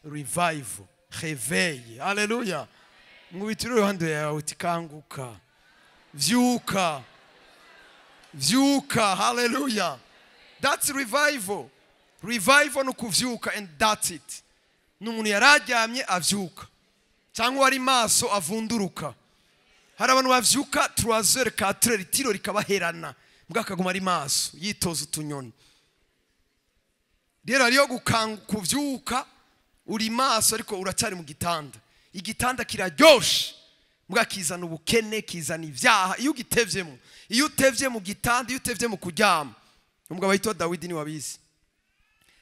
Revival, réveil. Haleluya. Mwitire uruhande yawe uti kanguka, vyuka, vyuka. Haleluya. That's revival. Revival ni ukuvyuka, and that's it. Ni umuntu yararyamye avyuka, cyangwa wari maso avunduruka. Hari abantu bavyuka 3 heures, 4 heures, itiro rikabaherana, mbwa akaguma ari maso yitoza utunyoni. Rero hariyo kuvyuka uri maso ariko uracyari mu gitanda. Igitanda kiraryoshe, mbwa kizana ubukene, kizana ibyaha. Iyo ugitevyemo, iyo utevye mu gitanda, iyo utevye mu kuryama, umugabo witwa Dawidi ni wabizi.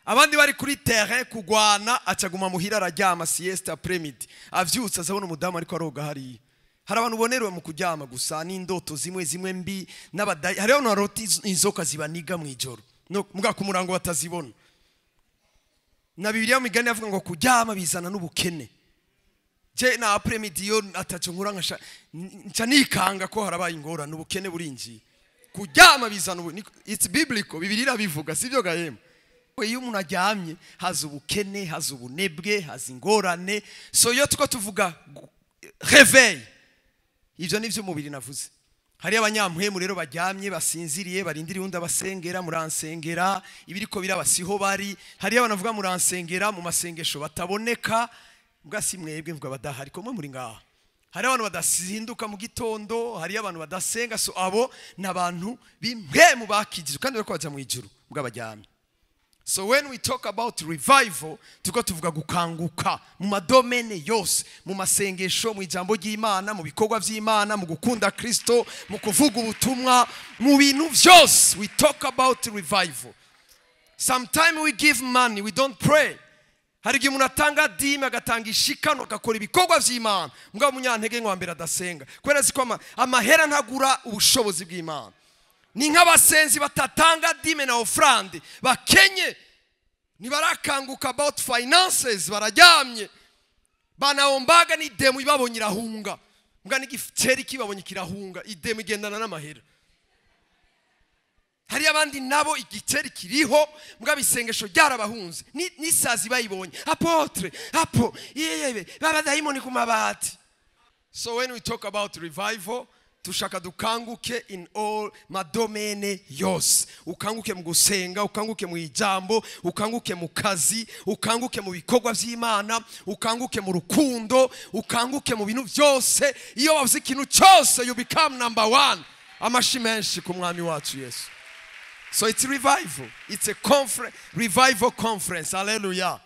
Abandi bari kuri terrain kugwana, acaguma muhira araryama sieste après-midi. Avyutse azabona umudamu ariko aroga hariya. Hari abantu bonerewe mu kuryama gusa, n'indoto zimwe zimwe mbi, n'abadayi. Hariho abantu barota inzoka zibaniga mu ijoro, no mbwa ku murango batazibona. Na Bibiliya mu migani yavuga ngo kuryama bizana n'ubukene. Je na après-midi yo ataco nkura nkasha, nca nikanga ko harabaye ingorane, ubukene burinjiye. Kuryama bizana ubu, it's biblical, Bibiliya irabivuga, sivyo gahema? Iyo umuntu aryamye haza ubukene, haza ubunebwe, haza ingorane. So iyo tuko tuvuga réveil, ivyo ni vy'umubiri navuze. Hari abanyampwemu rero baryamye basinziriye, barindiriye undi abasengera, muransengera, ibiriko biraba siho bari. Hari abantu bavuga muransengera mu masengesho bataboneka, mbwa si mwebwe mvuga badahari, ko mwe muri ngaha. Hari abantu badasinduka mu gitondo, hari abantu badasenga. So abo ni abantu b'impwemu bakijijwe kandi bariko baja mu ijuru, mbwa baryamye. So when we talk about revival, tuko tuvuga gukanguka mu madomene yose, mu masengesho, mu ijambo ry'Imana, mu bikorwa vy'Imana, mu gukunda Kristo, mu kuvuga ubutumwa, mu bintu vyose. We talk about revival. Sometimes we give money, we don't pray. Hari igihe umuntu atanga dime, agatanga ishikano, agakora ibikorwa vy'Imana, mugabo umunyantege wa mbere adasenga, kubera azi ko amahera ntagura ubushobozi bw'Imana. Ni nk'abasenzi batatanga dime na offrande, bakenye, ntibarakanguka about finances, bararyamye, banaombaga n'idemu ibabonye irahunga, mbwa n'igiceri kibabonye kirahunga, idemu igendana n'amahera. Hari abandi nabo igiceri kiriho, mbwa isengesho ryarabahunze, n'isazi bayibonye, apôtre, apo, yeyebe, baba dayimoni ku mabati. So when we talk about revival, tushaka dukanguke in all madomene yose. Ukanguke mu gusenga, ukanguke mu ijambo, ukanguke mu kazi, ukanguke mu bikorwa vy'Imana, ukanguke mu rukundo, ukanguke mu bintu byose. Iyo wavuze ikintu cyose, you become number one. Amashi menshi ku mwami wacu Yesu. So it's revival. It's a revival conference. Hallelujah.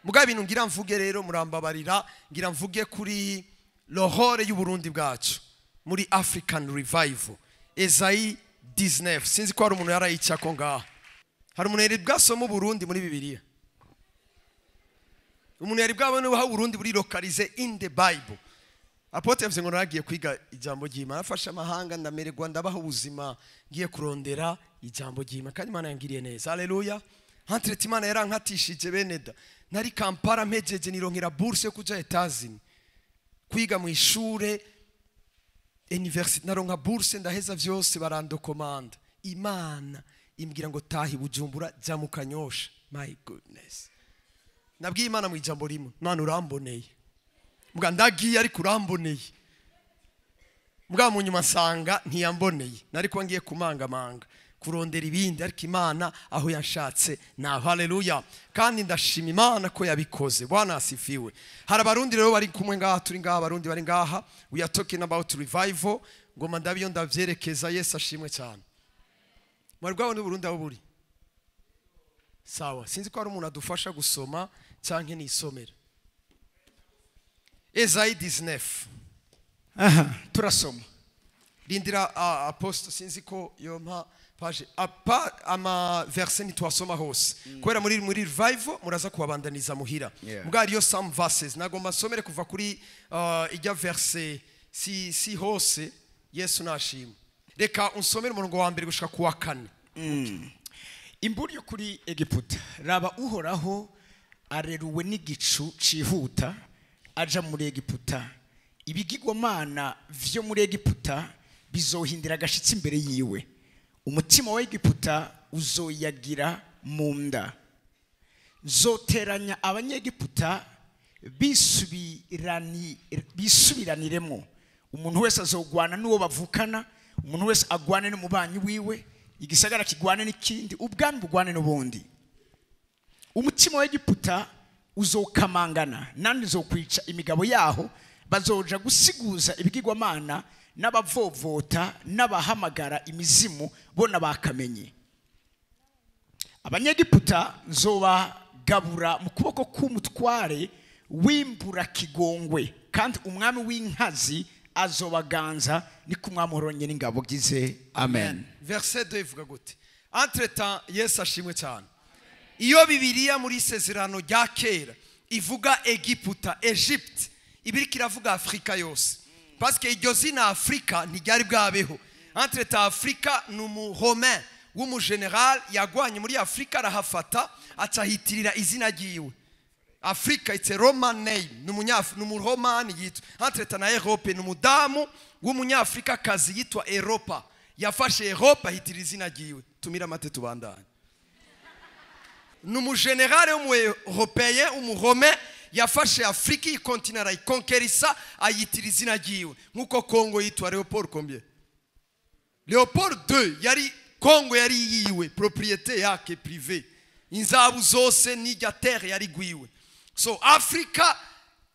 Mugabo ibintu ngira mvuge rero, murambabarira, ngira mvuge kuri lohore y'Uburundi bwacu muri African Revival. Esaïe 19. Sinzi ko hari umuntu yarayicako ngaha. Hari umuntu yari bwasoma Uburundi muri Bibiliya? Umuntu yari bwabone aho Uburundi buri localisé in the Bible? Apôtre yavuze ngo naragiye kwiga ijambo ry'Imana, afashe amahanga, ndamererwa, ndabaho ubuzima, ngiye kurondera ijambo ry'Imana, kandi Imana yangiriye neza. Haleluya. Entre Imana yarankatishije beneda. Nari Kampala mpejeje, nironkera bourse yo kuja Etazini kwiga mu ishure university, naronka bourse, ndaheza vyose, barandokomanda. Imana imbwira ngo tahi Bujumbura, jya mu Kanyosha. My goodness. Nabwiye Imana mu ijambo rimwe, Imana uramboneye, mbwa ndagiye ariko uramboneye. Mbwa mu nyuma nsanga ntiyamboneye, nari kuba ngiye kumangamanga kurondera ibindi, ariko Imana aho yashatse na haleluya. Kandi ndashima Imana ko yabikoze. Bwana asifiwe. Hari abarundi rero bari kumwe ngaha, turi ngaha, abarundi bari ngaha. We are talking about revival. Ngoma ndabiyo ndavyerekeza. Yesu ashimwe cyane. Mwari bwabone Burundi aho buri? Sawa, sinzi ko hari umuntu adufasha gusoma canke nisomera Esaïe 19. Aha, turasoma. Rindira, apostle, sinzi ko yompa page apa ama verse ntitwasoma hose, kubera muri revival muraza kuhabandaniza muhira. Mbwa hariyo some verses nagomba nsomere kuva kuri ijya verse, si hose. Yesu nashimwe. Reka unsomere umurongo wa mbere gushika ku wa kane. Imburi yo kuri Egiputa. Raba, Uhoraho areruwe n'igicu cihuta aja muri Egiputa. Ibigirwamana vyo muri Egiputa bizohindira agashitsi imbere yiwe. Umutima wa Egiputa uzoyagira mu nda. Nzoteranya Abanyegiputa bisubiraniremo, umuntu wese azogwana n'uwo bavukana, umuntu wese agwane n'umubanyi wiwe, igisagara kigwane n'ikindi, ubwami bugwane n'ubundi. Umutima wa Egiputa uzokamangana, nandi nzokwica imigabo yaho, bazoja gusiguza ibigirwamana n'abavovota n'abahamagara imizimu bo nabakamenye. Abanyegiputa nzobagabura mu kuboko k'umutware w'imburakigongwe, kandi umwami w'inkazi azobaganza, ni ko Umwami uhoraho n'ingabo gize. Amen. Verset 2 ivuga gute? Entre-temps, Yesu ashimwe cyane. Iyo Bibiliya muri isezerano rya kera ivuga Egiputa, Egypte, ibiriko iravuga Afrika yose, parce que iryo zina Afrika ntiryari bwabeho. Entre-temps, Afrika ni umu-Romain w'umugeneral yagwanye muri Afrika, arahafata, acahitirira izina ryiwe. Afrika, it's a Roman name, ni umuromani yitwa. Entre-temps na Europe ni umudamu w'umunyafrikakazi yitwa Europa, yafashe Europa ahitirira izina ryiwe. Tumira amate tubandanye. Ni umugenerale w'umueuropéen, umurome, yafashe Afrika, iyi continent, arayikonkerisa, ayitira izina ryiwe, nk'uko Congo yitwa Leopold combien, Leopold II. Yari Congo yari yiwe, propriété yake privé, inzabu zose n'irya terre yari gwiwe. So Afrika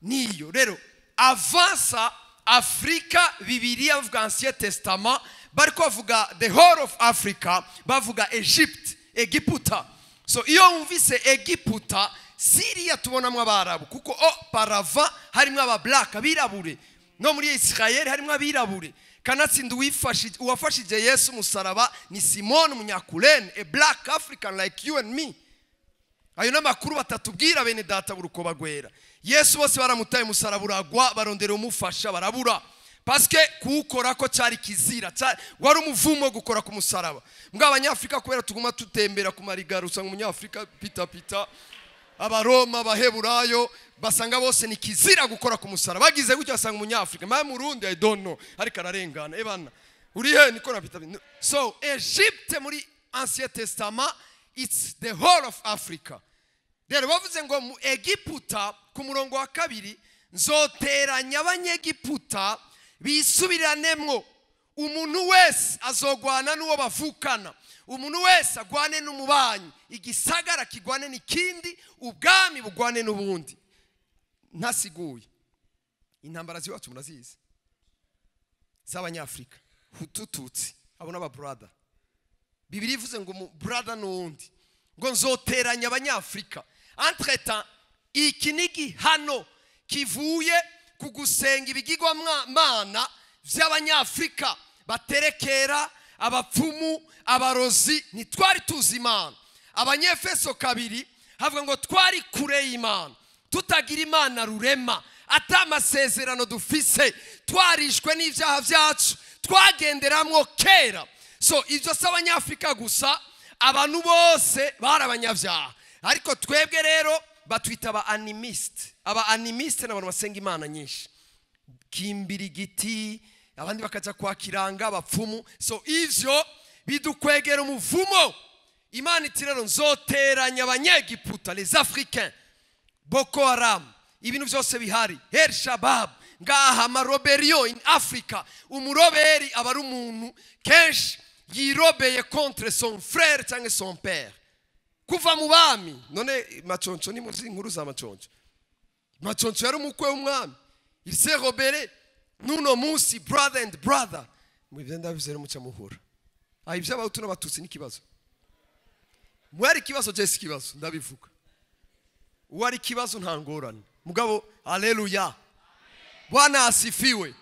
niyo rero. Avant ça, Afrika, Bibiliya bavuga Ancien Testament, bariko bavuga the whole of Africa, bavuga Egypte, Egiputa. So iyo wumvise Egiputa, Siriya tubonamwo Abarabu, kuko auparavant harimwo aba black, abirabure. No muri Israel harimwo abirabure. Kanatsinda uwafashije Yesu umusaraba ni Simon Umunyakurene, a black African like you and me. Ayo n'amakuru batatubwira, bene data burukoba rwera. Yesu bose baramutaye, umusaraba uragwa, barondera umufasha barabura, parce que kuwukora ko cyari kizira, wari umuvumo gukora ku musaraba. Mbwa Abanyafrika, kubera tuguma tutembera ku marigara, usanga Umunyafrika pita pita. Abaroma, Abaheburayo, basanga bose ni kizira gukora ku musaraba. Bagize gutyo basanga Umunyafrika mama Murundi, I don't know, ariko ararengana, ebana uri he niko na pita. So Egypte muri Ancien Testament, it's the whole of Africa. Rero bavuze ngo mu Egiputa, ku murongo wa 2, nzoteranya Abanyegiputa bisubiranемwo, umuntu wese azogwana n'uwo bavukana, umuntu wese agwane n'umubanyi, igisagara kigwane n'ikindi, ubwami bugwane n'ubundi. Ntasiguye, intambara z'iwacu murazizi z'Abanyafrika, Hutu, Tutsi, abo n'aba brother. Bibiliya ivuze ngo mu brother n'uwundi, ngo nzoteranya Abanyafrika. Entre-temps, iki ni igihano kivuye ku gusenga ibigirwamana vy'Abanyafrika, baterekera, abapfumu, abarozi. Ntitwari tuzi Imana. Abanyefeso 2 havuga ngo twari kure y'Imana, tutagira Imana rurema, ata amasezerano dufise, twarishwe n'ivyaha vyacu twagenderamwo kera. So ivyo si Abanyafrika gusa, abantu bose bari abanyavyaha. Ariko twebwe rero batwita aba animiste. Aba animiste ni abantu basenga imana nyinshi, kimbirigiti, abandi bakaja kwa kiranga, abapfumu. So ivyo bidukwegera umuvumo. Imana iti rero nzoteranya Abanyegiputa, les Africains, Boko Haram, ibintu byose bihari, El Shabab ngaha, amaroberiyo in Africa. Umuroberi aba ari umuntu kenshi yirobeye contre son frère cyangwa son père, kuva mu bami. None Maconco, ni muzi inkuru za Maconco? Maconco yari umukwe w'umwami, il s'est rebellé. N'uno munsi brother and brother, mwibyo ndabivuze rero muca muhura. Ah, ibyo Abahutu n'Abatutsi ni ikibazo, mwari ikibazo, je si ikibazo, ndabivuga. Uwo ari ikibazo nta ngorane mugabo. Haleluya, Bwana asifiwe.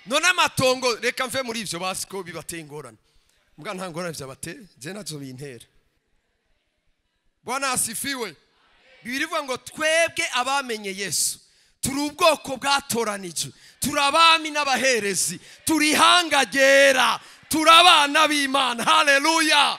None amatongo, reka mve muri ivyo, basi ko bibateye ingorane, mbwa nta ngorane vyabateye, je nazo bintera. Bwana asifiwe. Bibiliya ivuga ngo twebwe abamenye Yesu turi ubwoko bwatoranijwe, turi abami n'abaherezi, turi ihanga ryera, turi abana b'Imana. Haleluya.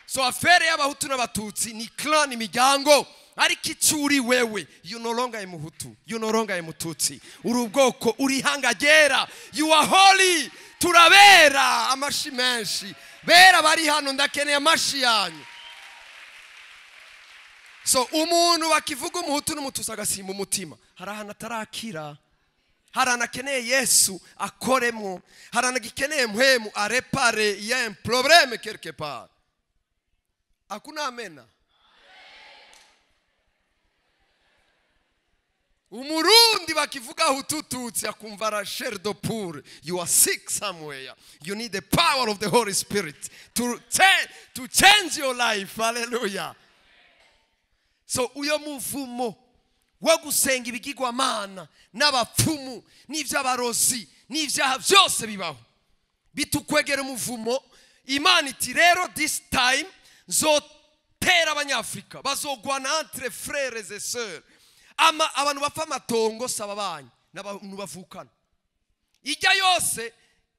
So affaire y'Abahutu n'Abatutsi ni clan, imiryango, ariko icyo uri wewe, you no longer Muhutu, you no longer Mututsi, uri ubwoko, uri ihanga ryera. You are holy. Turabera. Amashi menshi bera bari hano, ndakeneye amashi yanyu. So umuntu bakivuga umuhutu n'umututsi agasimba umutima, hari ahantu atarakira, hari ahantu akeneye Yesu akoremo, hari ahantu agikeneye mpwemu arepare, il y a un problème quelque part. Hakuna amena. Umurundi bakivuga hutututsi akumva la chair de poule. You are sick somewhere. You need the power of the Holy Spirit to change your life. Hallelujah. So uyo muvumo wo gusenga ibigirwamana n'abapfumu n'ivy'abarozi n'ivyaha byose bibaho bitukwegera umuvumo. Imana iti rero this time nzotera abanyafrika bazogwana entre frères et sœurs. Ama abantu bapfa amatongo saba banyu n'abantu bavukana. Ijya yose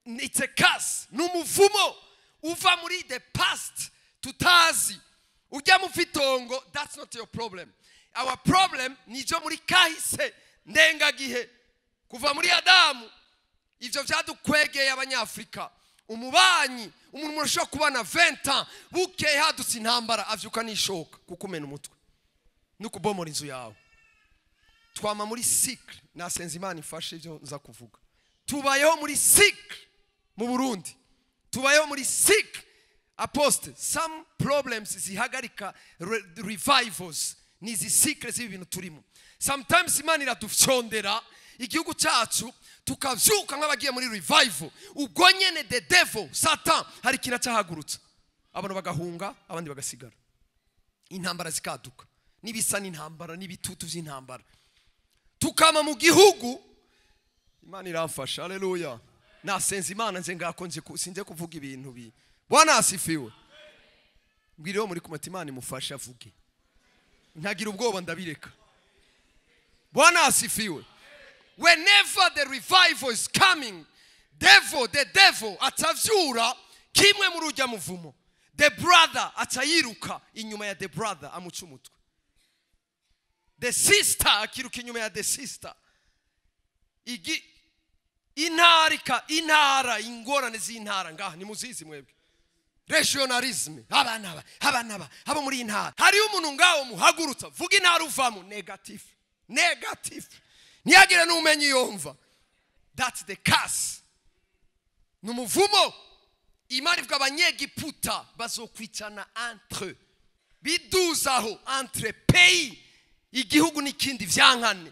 it's a curse, n'umuvumo uva muri the past tutazi. Ujya mu fitongo, that's not your problem. Our problem ni ivyo muri kahise ndengagihe kuva muri Adamu. Ivyo vyadukwegeye abanyafrika. Umubanyi umuntu murashobora kubana 20 ans bukeye hadutse intambara avyuka nishoka kukumena umutwe nukubomora inzu yawe. Twama muri cycle. Nasenze Imana ifashe ivyo nza kuvuga. Tubayeho muri cycle mu Burundi, tubayeho muri cycle. Apostle, some problems zihagarika revivals ni izi cycle z'ibi bintu turimo. Sometimes Imana iradufyondera igihugu cyacu tukavyuka nk'abagiye muri revival, ubwo nyene the devil Satan hari ikintu cyahagurutsa abantu bagahunga abandi bagasigara, intambara zikaduka n'ibisa n'intambara n'ibitutu vy'intambara. Tukama mu gihugu. Imana iramfasha. Haleluya. Nasenze Imana nze ngako nje sinze kuvuga ibintu bi. Bwana asifiwe. Mbwiriwe muri kumati Imana imufasha avuge. Ntagira ubwoba ndabireka. Bwana asifiwe. Whenever the revival is coming, the devil atavyura kimwe muri ujya muvumo. The brother atayiruka inyuma ya the brother amuca umutwe. The sister akiruka inyuma ya the sister. Igi intarika intara ingorane z'intara ngaha ni muzizi mwebwe. Regionalism abana aba abo muri intara. Hari umuntu ngaho muhagurutsa vuga intara uvamo negative. Negative. Ntiyagire n'umenye yumva. That's the curse. Numuvumo. Imana ivuga abanyegiputa bazokwicana entre biduzaho entre pays igihugu n'ikindi vyankane.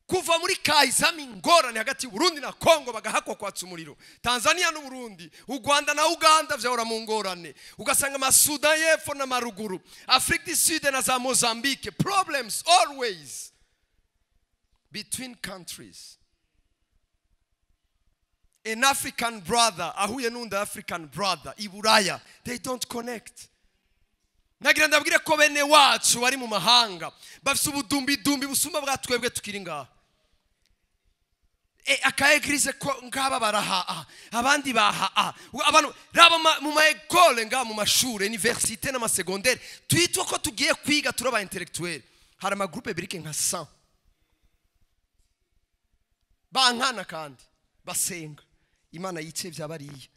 Kuva muri kahise ingorane hagati y'u Burundi na Kongo bagahakwa kwatsa umuriro, Tanzania n'u Burundi, u Rwanda na Uganda vyahora mu ngorane, ugasanga amasudan y'epfo n'amaruguru, Afrique du Sud na za Mozambique, problems always between countries. An African brother ahuye n'undi African brother i Buraya, they don't connect. Nagira ndabwire ko bene wacu bari mu mahanga bafise ubudumbidumbi busumba bwa twebwe tukiri ngaha. Aka eglise ko ngaba baraha abandi baha abantu raba mu ma école nga mu mashure université n'ama secondaire twitwa ko tugiye kwiga turaba intellectuel. Hari ama groupe birike nka 100 bankana kandi basenga Imana yice byabariye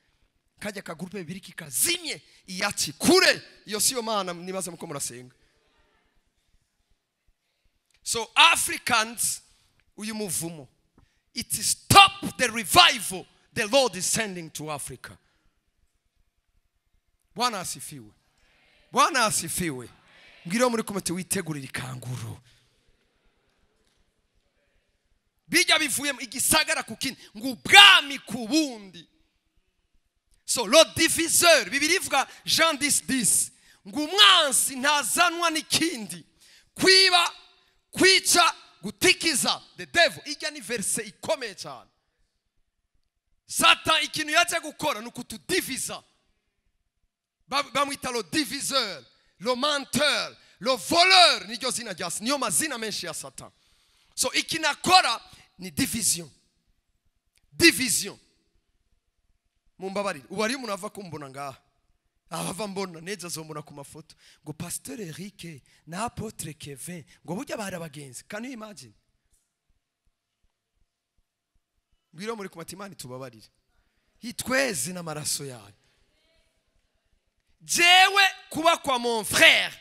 kajya ka groupe biriki kazimye iyaci kure iyo siyo mana nibaza muko murasenga. So Africans uyu muvumo, it is stop the revival the Lord is sending to Africa. Bwana asifiwe. Bwana asifiwe. Mbwira muri komite witegurira ikanguro. Bijya bivuye igisagara kukindi ngo ubwami kubundi. So le diviseur, Bibiliya ivuga Jean 10:10 ngo umwansi ntazanwa n'ikindi kwiba, kwica, gutikiza. The devil. Ijya ni verse ikomeye cyane. Satan ikintu yaje gukora ni kutudiviza. Bamwita le diviseur, le menteur, le voleur, niryo zina rya niyo mazina menshi ya Satan. So ikinakora ni division. Division. Mumbabarire, ubu ari umuntu ava kumbona ngaha abava mbona neza azombona ku mafoto ngo Pasteur Eric na Apotre Kevin ngo burya bari abagenzi. Can you imagine? Ngwiro muri kumati Imana tubabarire hitweze n'amaraso yayo. Jewe kuba kwa mon frère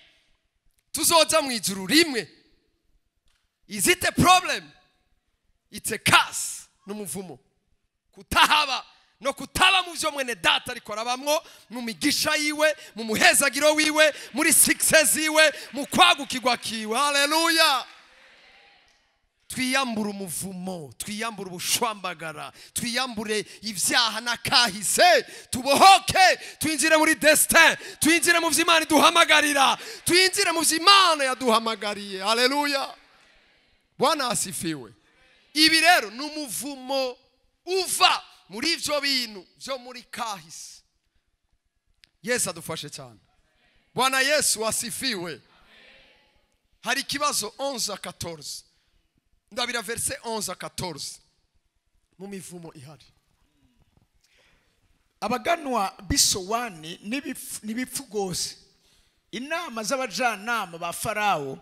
Tuzoja mu ijuru rimwe. Is it a problem? It's a curse. N'umuvumo. Kutahaba no kutaba mu byo mwene data ariko arabamwo, mu migisha yiwe, mu muhezagiro wiwe, muri success yiwe, mu kwagukirwa kiwe. Haleluya. Twiyambure umuvumo, twiyambure ubushwambagara, twiyambure ibyaha n'akahise, tubohoke, twinjire muri destin, twinjire mu vy'Imana iduhamagarira, twinjire mu vy'Imana yaduhamagariye. Haleluya. Bwana asifiwe. Ibi rero ni umuvumo uva muri ivyo bintu vyo muri kahise. Yesu adufashe cyane. Bwana Yesu asifiwe. Hari ikibazo 11-14. Ndabira verset 11-14. Mu mivumo ihari. Abaganwa b'Isowani n'ibipfu gose. Inama z'abajanama ba Farao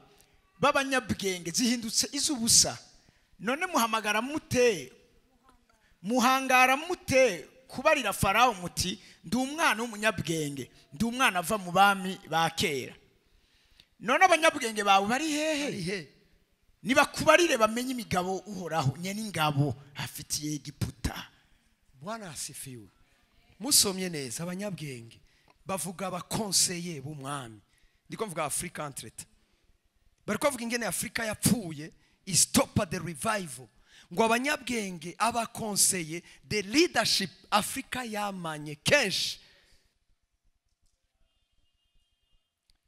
b'abanyabwenge zihindutse izubusa. None muhamagara mute, muhangara mute kubarira Farao muti ndi umwana w'umunyabwenge, ndi umwana ava mu bami ba kera. None abanyabwenge bawe bari hehe? Nibakubarire bamenye imigabo Uhoraho nyene ingabo afitiye Egiputa. Bwana asifiwe. Musomye neza, abanyabwenge bavuga abakonseye b'umwami. Ndiko mvuga Africa entrete. Bariko bavuga ingene Afrika yapfuye, istopa the revival. Ngo abanyabwenge abakonseye the leadership Afrika yamanye kenshi.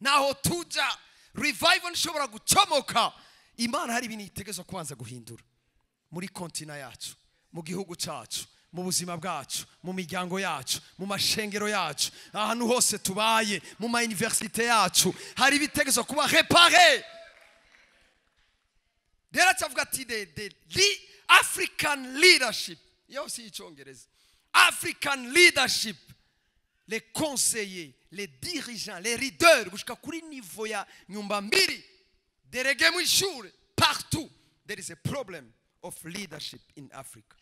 Naho tuja revival nshobora gucomoka. Imana hari ibintu itegezo kwanza guhindura muri kontina yacu, mu gihugu cyacu, mu buzima bwacu, mu miryango yacu, mu mashengero yacu, ahantu hose tubaye, mu ma universite yacu, hari ibitegezo kuba réparé. Rero acavuga ati the African leadership, yo si icyongereza, African leadership, les conseillers, les dirigeants, les leaders, gushika kuri niveau ya nyumba mbiri, délégué mu ishure, partout there is a problem of leadership in Africa.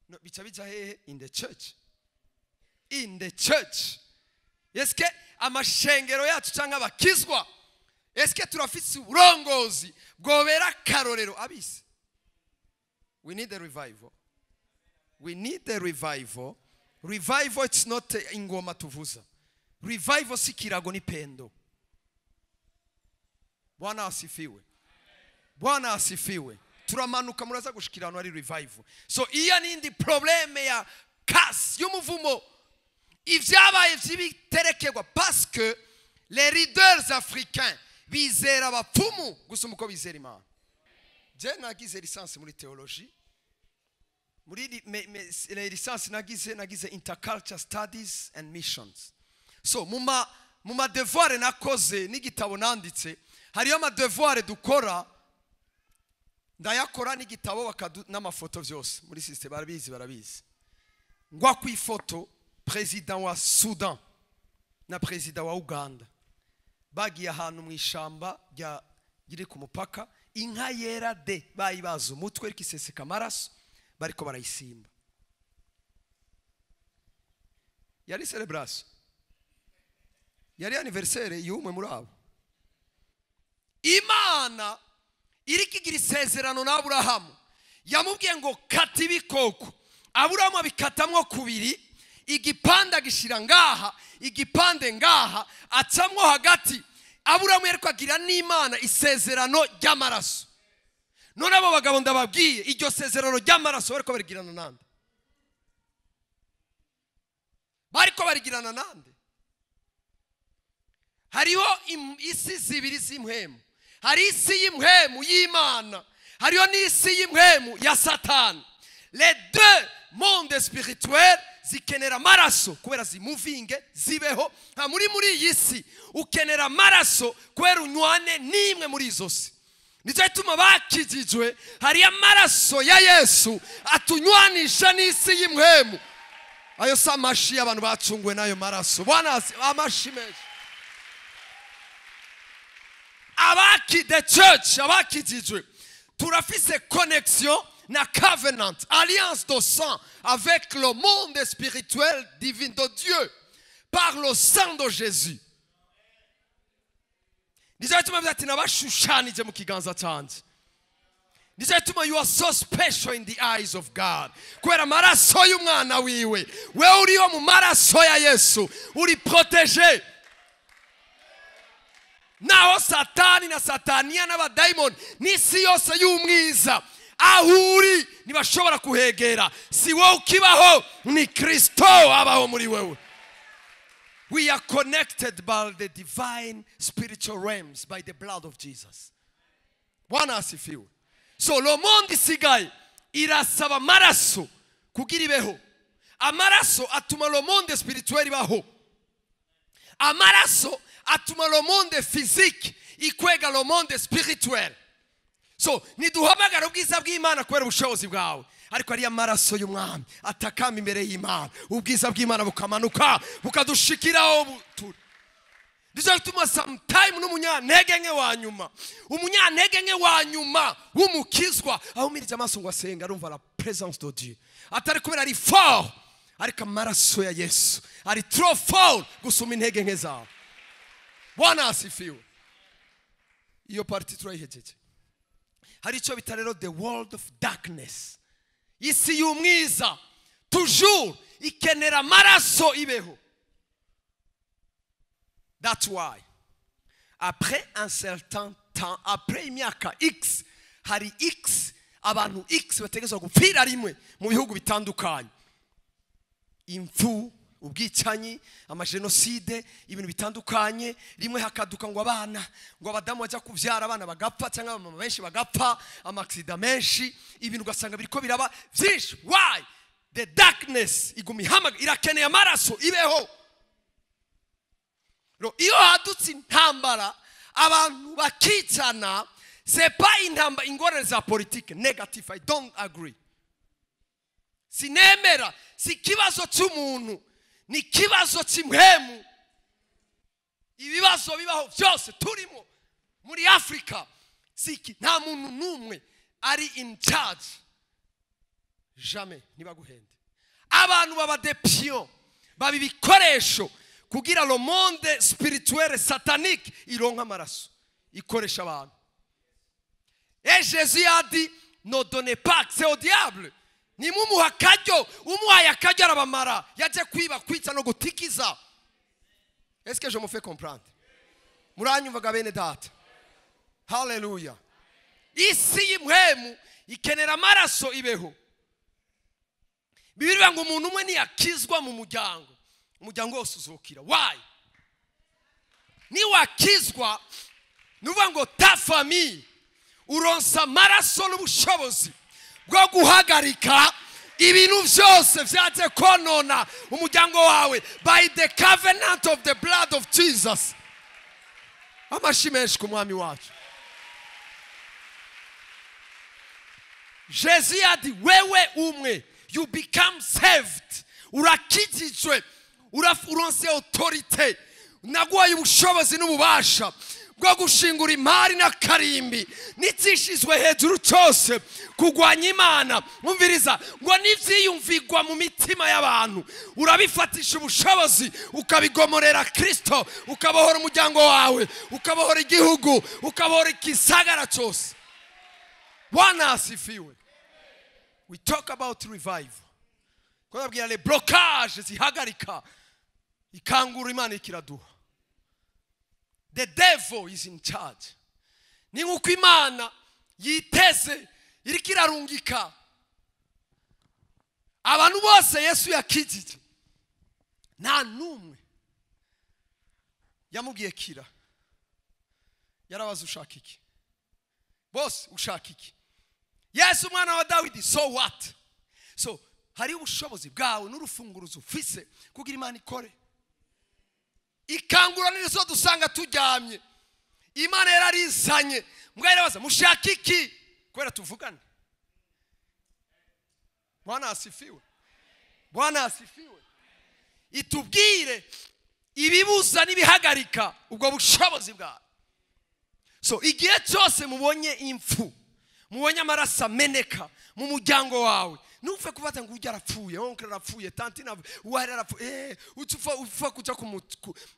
No, bica bica hehe? In the church. In the church. Eske amashengero yacu cyangwa abakizwa, eske turafise uburongozi bwobera karorero abisi? We need a revival. We need a revival. Revival, it's not ingoma tuvuza. Revival si kirago ni pendo. Bwana asifiwe. Bwana asifiwe. Turamanuka muraza gushikirana ari revival. So iya nindi probleme ya kasi y'umuvumo. Ivyabaye vy'ibiterekerwa parce que les leaders africains bizera abapfumu gusumba uko bizera Imana. Je nagize licence muri théologie. Muri licence nagize interculture studies and missions. So muma devoir nakoze n'igitabo nanditse, hariyo ama devoir dukora, ndayakora n'igitabo n'amafoto vyose muri system barabizi. Ngwa ku ifoto president wa Sudan na president wa Uganda bagiye ahantu mu ishamba rya riri ku mupaka, inka yera de bayibaza umutwe ariko iseseka amaraso, bariko barayisimba. Yari celebration, yari anniversaire y'umwe muri abo. Imana irikigira isezerano na Aburahamu, yamubwiye ngo kata ibikoko. Aburahamu abikatamwo kubiri, igipande agishira ngaha, igipande ngaha, acamwo hagati. Aburahamu yariko agira n'Imana isezerano ry'amaraso. None abo bagabo ndababwiye, iryo sezerano ry'amaraso bariko barigirana nande? Bariko barigirana nande? Hariho isi zibiri z'impwemu. Hari isi y'impwemu y'Imana, hariho n'isi y'impwemu ya Satani. Les deux mondes spirituels zikenera amaraso kubera zimuvinge zibeho. Nta muri iyi si ukenera amaraso kubera unywane n'imwe muri izo si. Nicyo gituma bakijijwe, hari amaraso ya Yesu atunywanisha n'isi y'impwemu. Ayo si amashi y'abantu bacunguwe n'ayo maraso. Bwana amashi menshi. Abaki the church, abakijijwe, turafise connexion na covenant, alliance de sang avec le monde spirituel divin de Dieu par le sang de Jésus. Nicyo gituma avuga ati nabashushanije mu kiganza cyanjye. Nicyo gituma you are so special in the eyes of God. Kubera amaraso y'umwana wiwe, wewe uriho mu maraso ya Yesu, uri protégé. Naho Satani na Sataniya n'abadayimoni n'isi yose y'umwiza aho uri ntibashobora kuhegera. Si wowe ukibaho, ni Kristo abaho muri wewe. We are connected by the divine spiritual realms by the blood of Jesus. Bwana asifiwe. So le monde isigaye irasaba amaraso kugira ibeho. Amaraso atuma le monde spirituel ibaho. Amaraso atuma le monde physique ikwega le monde spirituel. So niduhamagara ubwiza bw'Imana kubera ubushobozi bwawe, ariko ari amaraso y'umwami atakamba imbere y'Imana, ubwiza bw'Imana bukamanuka bukadushikiraho turi. Nicyo gituma sometime n'umunyantege nke wa nyuma, umunyantege nke wa nyuma w'umukizwa ahumirije amaso ngo asenga, arumva la présence de Dieu. Atari kubera ari fort, ariko amaraso ya Yesu ari trop fort gusuma intege nke zawe. Bwana asifiwe. Iyo partie turayihejeje. Hari icyo bita rero the world of darkness, isi y'umwiza toujours ikenera amaraso ibeho. That's why après un certain temps, après imyaka X, hari X abantu X bategerezwa gupfira rimwe mu bihugu bitandukanye. Impfu, ubwicanyi, amajenoside, ibintu bitandukanye. Rimwe hakaduka ngo abana, ngo abadamu bajya kubyara abana bagapfa, cyangwa abamama benshi bagapfa, amaksida menshi, ibintu ugasanga biriko biraba byinshi. Why? The darkness iguma ihamaga, irakeneye amaraso ibeho. Iyo hadutse intambara abantu bakicana, c'est pas intambara, ingorane za politique negative, I don't agree. Sinemera, si kibazo cy'umuntu, ni kibazo cy'impwemu. Ibibazo bibaho byose turimo muri Afrika, si nta muntu n'umwe ari in charge. Jamais, ntibaguhende. Abantu baba des pions, baba ibikoresho kugira le monde spirituel satanique ironka amaraso ikoresha abantu. Et Jésus a dit, ne donnez pas accès au diable. Nimumuha akaryo, umuhaye akaryo arabamara. Yaje kwiba, kwica no gutikiza. Est-ce que je me fais comprendre? Muranyumvaga bene data? Hallelujah. Isi y'impwemu ikenera amaraso ibeho. Bibiliya ngo umuntu umwe niyakizwa mu muryango, umuryango wose uzokira. Why? Niwakizwa, nuvuga ngo ta famille uronsa amaraso n'ubushobozi bwo guhagarika ibintu byose byaje konona umuryango wawe by the covenant of the blood of Jesus. Amashi menshi ku mwami wacu. Jésus a dit, wewe umwe, you become saved. Urakijijwe, uronse autorité, naguhaye ubushobozi n'ububasha bwo gushingura imari n'akarimbi n'ikishizwe hejuru cyose kugwanya Imana. Umviriza ngo n'ivyiyumvigwa mu mitima y'abantu urabifatisha ubushobozi, ukabigomorera Kristo, ukabohora umuryango wawe, ukabohora igihugu, ukabohora igisagara cyose. Bwana asifiwe. We talk about revival. Kubabwira les blocages zihagarika ikangura Imana ikiraduha. The devil is in charge. Ni nkuko Imana yiteze iriko irarungika abantu bose Yesu yakijije, nta numwe yamubwiye kira. Yarabaza ushaka iki? Bose ushaka iki? Yesu umwana wa Dawidi, so what? So hari ubushobozi bwawe n'urufunguruzo ufise kugira Imana ikore. Ikangura nizo dusanga turyamye. Imana yararizanye, mbwa yarabaza mushaka iki? Kubera tuvugane. Bwana asifiwe. Bwana asifiwe. Itubwire ibibuza n'ibihagarika ubwo bushobozi bwawe. So igihe cyose mubonye impfu, mubonye amaraso ameneka mu muryango wawe, nupfe kufata ngo ujya arapfuye, oncle arapfuye, tante na wari arapfuye, upfa kuja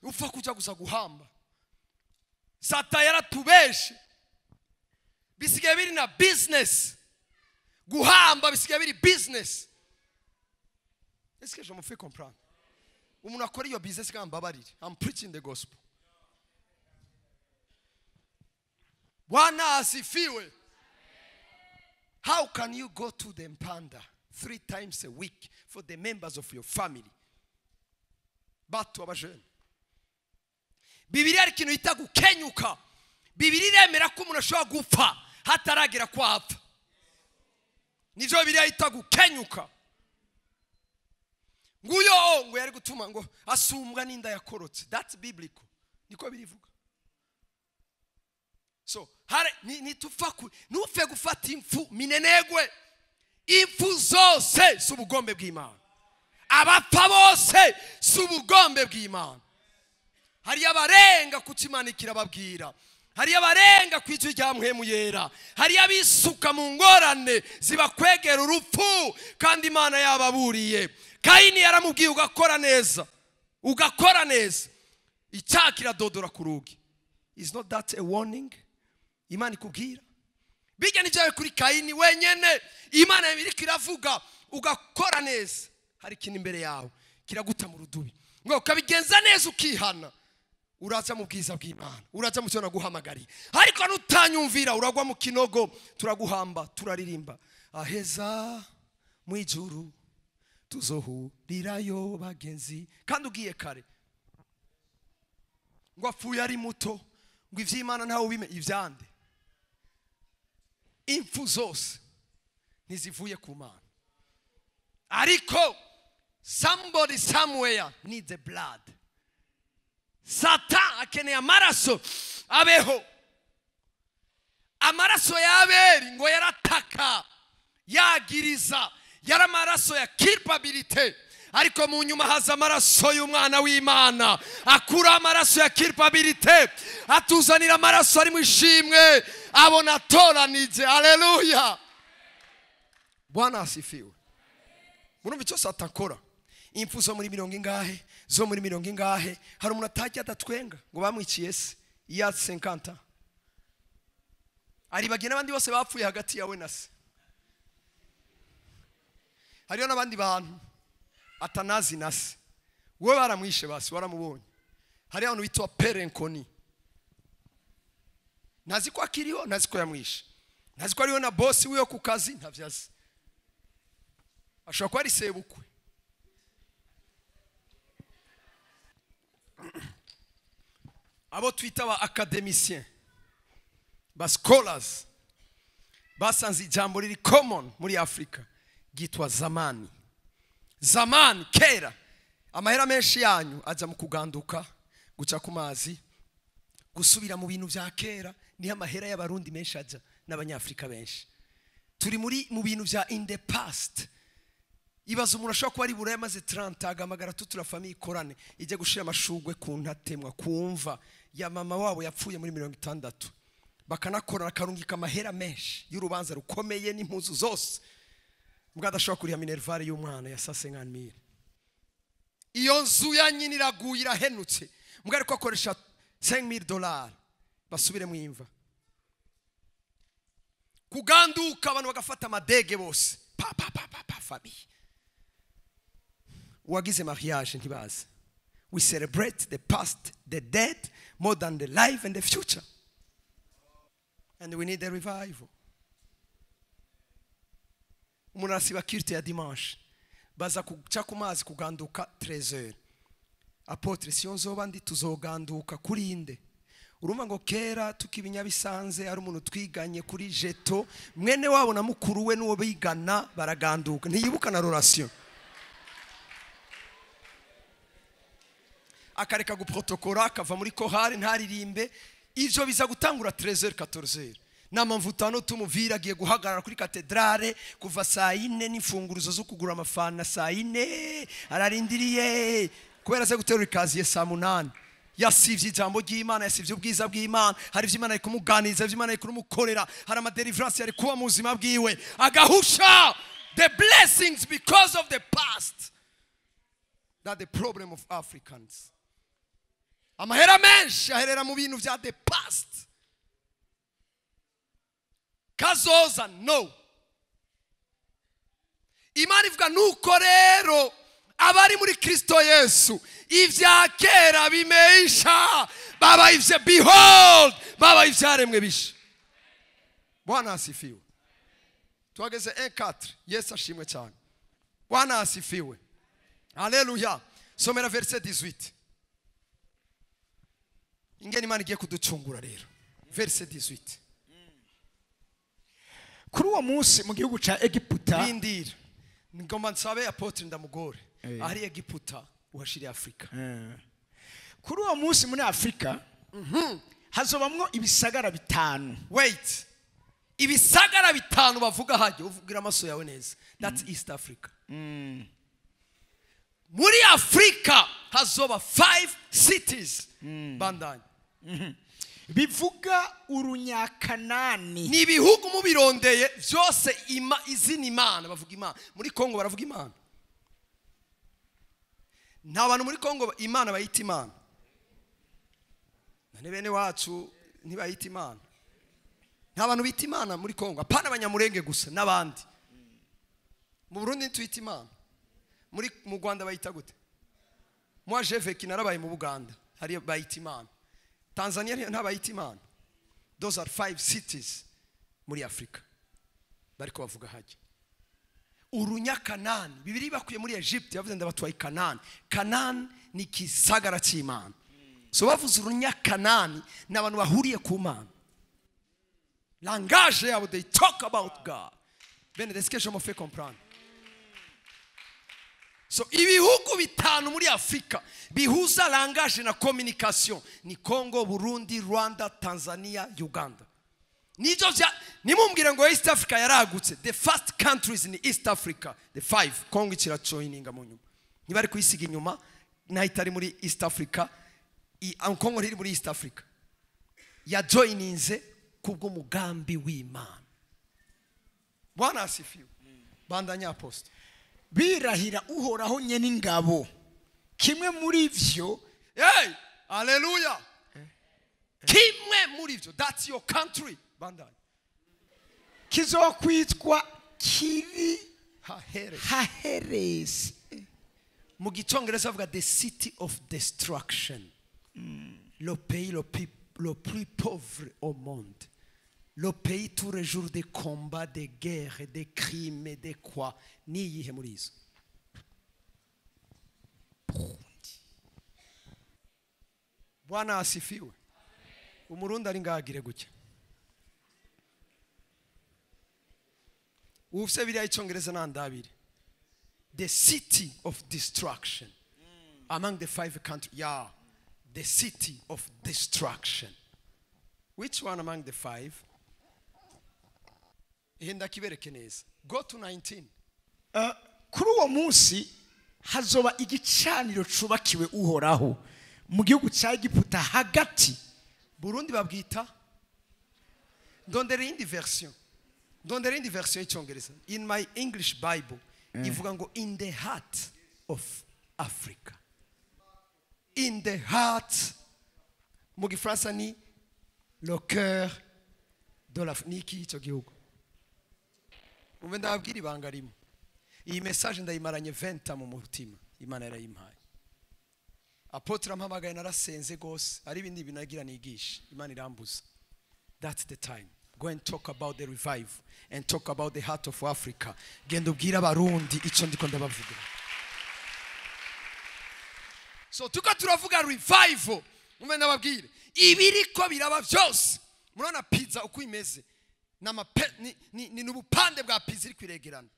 upfa kuja gusa guhamba. Sata yaratubeshe. Bisigaye biri na business. Guhamba bisigaye biri business. Est-ce que je me fais comprendre? Umuntu akora iyo business kandi mbabarire. I'm preaching the gospel. Bwana asifiwe. How can you go to the Mpanda 3 times a week for the members of your family? Batu abajene. Bibiliya ari ikintu yita gukenyuka. Bibiliya iremera ko umuntu ashobora gupfa hataragera ko apfa. Nivyo Bibiliya yita gukenyuka. Nguyo ngo yari gutuma ngo asumbwa n'inda yakorotse. That's biblical. Niko birivuga. So hare nitupfa nupfe gufata impfu minenegwe. Impfu zose si ubugombe bw'Imana. Abapfa bose si ubugombe bw'Imana. Hari abarenga kukimanikira babwira. Hari abarenga kwijwi rya Mpwemu Yera. Hari abisuka mu ngorane zibakwegera urupfu kandi Imana yababuriye. Kaini yaramubwiye ugakora neza. Ugakora neza. Icyaha kiradodora ku rugi. Is not that a warning? Imana ikubwira. Bijya n'ibyawe kuri Kaini wenyene. Imana iriko iravuga ugakora neza. Hari ikintu imbere yawe kiraguta mu rudubi. Ngo ukabigenza neza ukihana. Uraza mu bwiza bw'Imana. Uraza mu cyo naguhamagariye. Ariko nutanyumvira uragwa mu kinogo, turaguhamba, turaririmba. Aheza mu ijuru tuzohurirayo bagenzi. Kandi ugiye kare. Ngo apfuye ari muto, ngo ivy'Imana ntawe ubime ivyande. Impfu zose ntizivuye ku Mana. Ariko somebody somewhere needs the blood. Satan akeneye amaraso abeho. Amaraso ya Abeli ngo yarataka, yagiriza, yari amaraso ya culpabilité. Ariko mu nyuma haza amaraso y'umwana w'Imana, akura amaraso ya culpabilité, atuzanira amaraso ari mu ishimwe, abona atoranije. Haleluya. Bwana asifiwe. Murumva icyo Satan akora? Impfu zo muri mirongo ingahe, zo muri mirongo ingahe, hari umuntu atajya adatwenga ngo bamwiciye se iya 50. Aribagiye n'abandi bose bapfuye hagati yawe na se. Hariyo n'abandi bantu atanazi na se. Wowe baramwishe basi waramubonye. Hariyo abantu bitwa Perenkoni. Ntazi ko akiriho, ntazi ko yamwishe. Ntazi ko ariyo na boss wiyo ku kazi, ntavyazi. Ashobora kuba ari sebukwe. Abo twita ba académiciens, ba scholars, basanze ijambo riri common muri Afrika ryitwa zamani. Zamani kera. Amahera menshi yanyu aja mu kuganduka, guca ku mazi, gusubira mu bintu vya kera. Niho amahera y'abarundi menshi aja n'abanyafrika benshi. Turi muri mu bintu vya in the past. Ibaza umuntu ashobora kuba ari buraya maze 30 agamagara tutura famille ikorane ijye gushira amashugwe ku ntatemwa kumva ya mama wabo yapfuye muri 60, bakanakora akarungika amahera menshi y'urubanza rukomeye n'impuzu zose, mbwa adashobora kuriha minervare y'umwana ya 500,000. Iyo nzu ya nyina iraguye irahenutse, mbwa ariko akoresha $5,000 basubire mu imva. Kuganduka abantu bagafata amadege bose pa pa pa pa pa famille. Wagize mariage ntibazi. We celebrate the past, the dead, more than the life and the future. And we need a revival. Umuntu arasiba culte ya dimanche. Baza kuca ku mazi kuganduka 13h. Apotre siyo nzoba ndi tuzoganduka kuri inde. Urumva ngo kera tukibinyabisanze ari umuntu twiganye kuri jeto, mwene wabo na mukuru we nuwo bigana baraganduka. Ntiyibuka na relation. Akareka guprotokora akava muri kohari ntaririmbe. Ivyo biza gutangura 13h 14h. Namamvutano tumuvira agiye guhagarara kuri katedrale kuva saa 4 n'imfunguruzo zo kugura amafana saa 4 ararindiriye kubera se guterura ikaziye saa 8. Yasivye ijambo ry'Imana, yasivye ubwiza bw'Imana, hari ivyo Imana ikumuganiriza, ivyo Imana ikumukorera, hari ama deliverance yari kuba mu buzima bwiwe, agahusha the blessings because of the past. That the problem of Africans. Amahera menshi aherera mu bintu vya the past. Kazoza no. Imana ivuga nuko rero abari muri Kristo Yesu ivya kera bimeisha, baba ivye, behold, baba ivyaremwe bisha. Bwana asifiwe. Twageze 1:4. Yesu ashimwe cyane. Bwana asifiwe. Haleluya. Somera verset 18. Ingene Imana igiye kuducungura rero. Verset 18. Kuri uwo munsi mu gihugu ca Egiputa. Rindira. Ngomba nsabe apotre ndamugore. Ari Egiputa uhashiri Afrika. Kuri uwo munsi muri Afrika hazobamwo ibisagara bitanu. Wait. Ibisagara bitanu bavuga hajye uvugira amaso yawe neza. That's East Africa. Muri Afrika hazoba 5 cities. Bandanye. Bivuga urunyakanani. Ni ibihugu mubirondeye byose izina Imana bavuga Imana. Muri Kongo baravuga Imana. Nta bantu muri Kongo Imana bayita Imana. Nane bene wacu ntibayita Imana. Nta bantu bita Imana muri Kongo, apana abanyamurenge gusa n'abandi. Mu Burundi ntitwita Imana. Muri mu Rwanda bayita gute? Moi j'ai vécu narabaye mu Buganda, hari bayita Imana. Tanzania ntabayita Imana. Those are 5 cities muri Afrika. Bariko bavuga hajya. Urunyakanani, Bibiri bakuye muri Egypt yavuze ndabatwaye Kanani. Kanani ni kisagara cy'Imana. So bavuze urunyakanani n'abantu bahuriye ku Mana. Langage yabo, they talk about God. Bene, est-ce que je me fais comprendre? So ibihugu bitanu muri Afrika bihuza langage na communication ni Congo, Burundi, Rwanda, Tanzania, Uganda. Nivyo vya nimumbwire ngo East Africa yaragutse. The first countries in East Africa, the 5, Congo ikirajoininga mu nyuma. Ntibari kuyisiga inyuma, naho itari muri East Africa, Congo ntiri muri East Africa. Yajoininze kubw'umugambi w'Imana. Bwana asifiwe. Bandanya apostle. Birahira uhoraho nye n'ingabo. Kimwe muri ivyo. Hey, hallelujah. Kimwe muri ivyo, that's your country. Bandanya. Kizokwitwa Kiri Haheresi. Mu gicongereza bavuga the city of destruction. Le pays le plus pauvre au monde. Le pays tous les jours des combats, des guerres, des crimes, des quoi. Ni yihe muri izo. Burundi. Bwana asifiwe. Umurundi ari ngagire gutya. Ufise biriya icongereza nandabire. The city of destruction. Among the 5 countries. Yeah. The city of destruction. Which one among the 5? Henda kibereke neza. Go to 19. Kuri uwo munsi hazoba igicaniro cubakiwe uhoraho mu gihugu ca Egiputa hagati. Burundi babwita. Ndondera indi version. Ndondera indi version y'icyongereza. In my English Bible ivuga ngo in the heart of Africa. In the heart, mu gifaransa ni le cœur de l'Afrique. Ni iki icyo gihugu? Umve ndababwira ibanga rimwe. Iyi message ndayimaranye 20 mu mutima. Imana yarayimpaye. Apotre ampamagaye narasenze gose, ari ibindi bintu nagira nigisha. Imana irambuza. That's the time. Go and talk about the revival and talk about the heart of Africa. Genda ubwira abarundi ico ndiko ndabavugira. So tuko turavuga revival. Umve ndababwire. Ibiriko biraba byose. Murabona pizza uko imeze. Ni n'ubupande bwa pizza iri kwiregerana.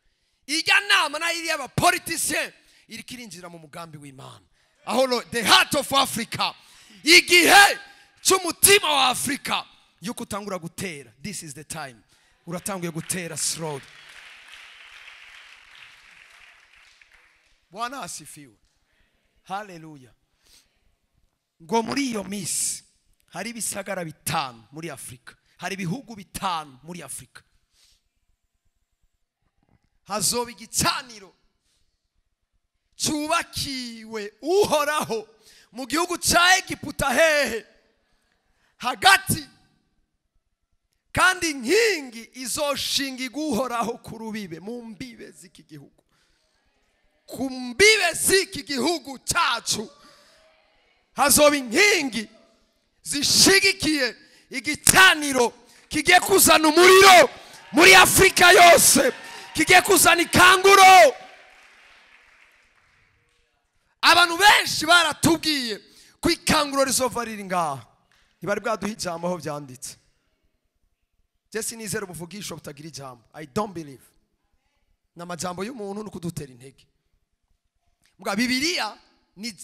Ijya nama na iri y'aba politiciens iri kirinjira mu mugambi w'Imana. Aho the heart of Africa. Igihe cy'umutima wa Afrika yuko utangura gutera. This is the time. Uratanguye gutera slow. Bwana asifiwe. Haleluya. Ngo muri iyo misi hari ibisagara bitanu muri Afrika. Hari ibihugu bitanu muri Afrika. Hazoba igicaniro cyubakiwe Uhoraho mu gihugu cya Egiputa hehe hagati, kandi inkingi izoshingirwa Uhoraho ku rubibe, mu mbibe z'iki gihugu, ku mbibe z'iki gihugu cyacu hazoba inkingi zishigikiye igicaniro kigiye kuzana umuriro muri Afrika yose, kigiye kuzana ikanguro. Abantu benshi baratubwiye ko ikanguro rizova riri ngaha, ntibari bwaduha ijambo aho byanditse. Je sinizera ubuvugisho butagira ijambo, I don't believe. Ni amajambo y'umuntu no kudutera intege. Mbwa Bibiliya ni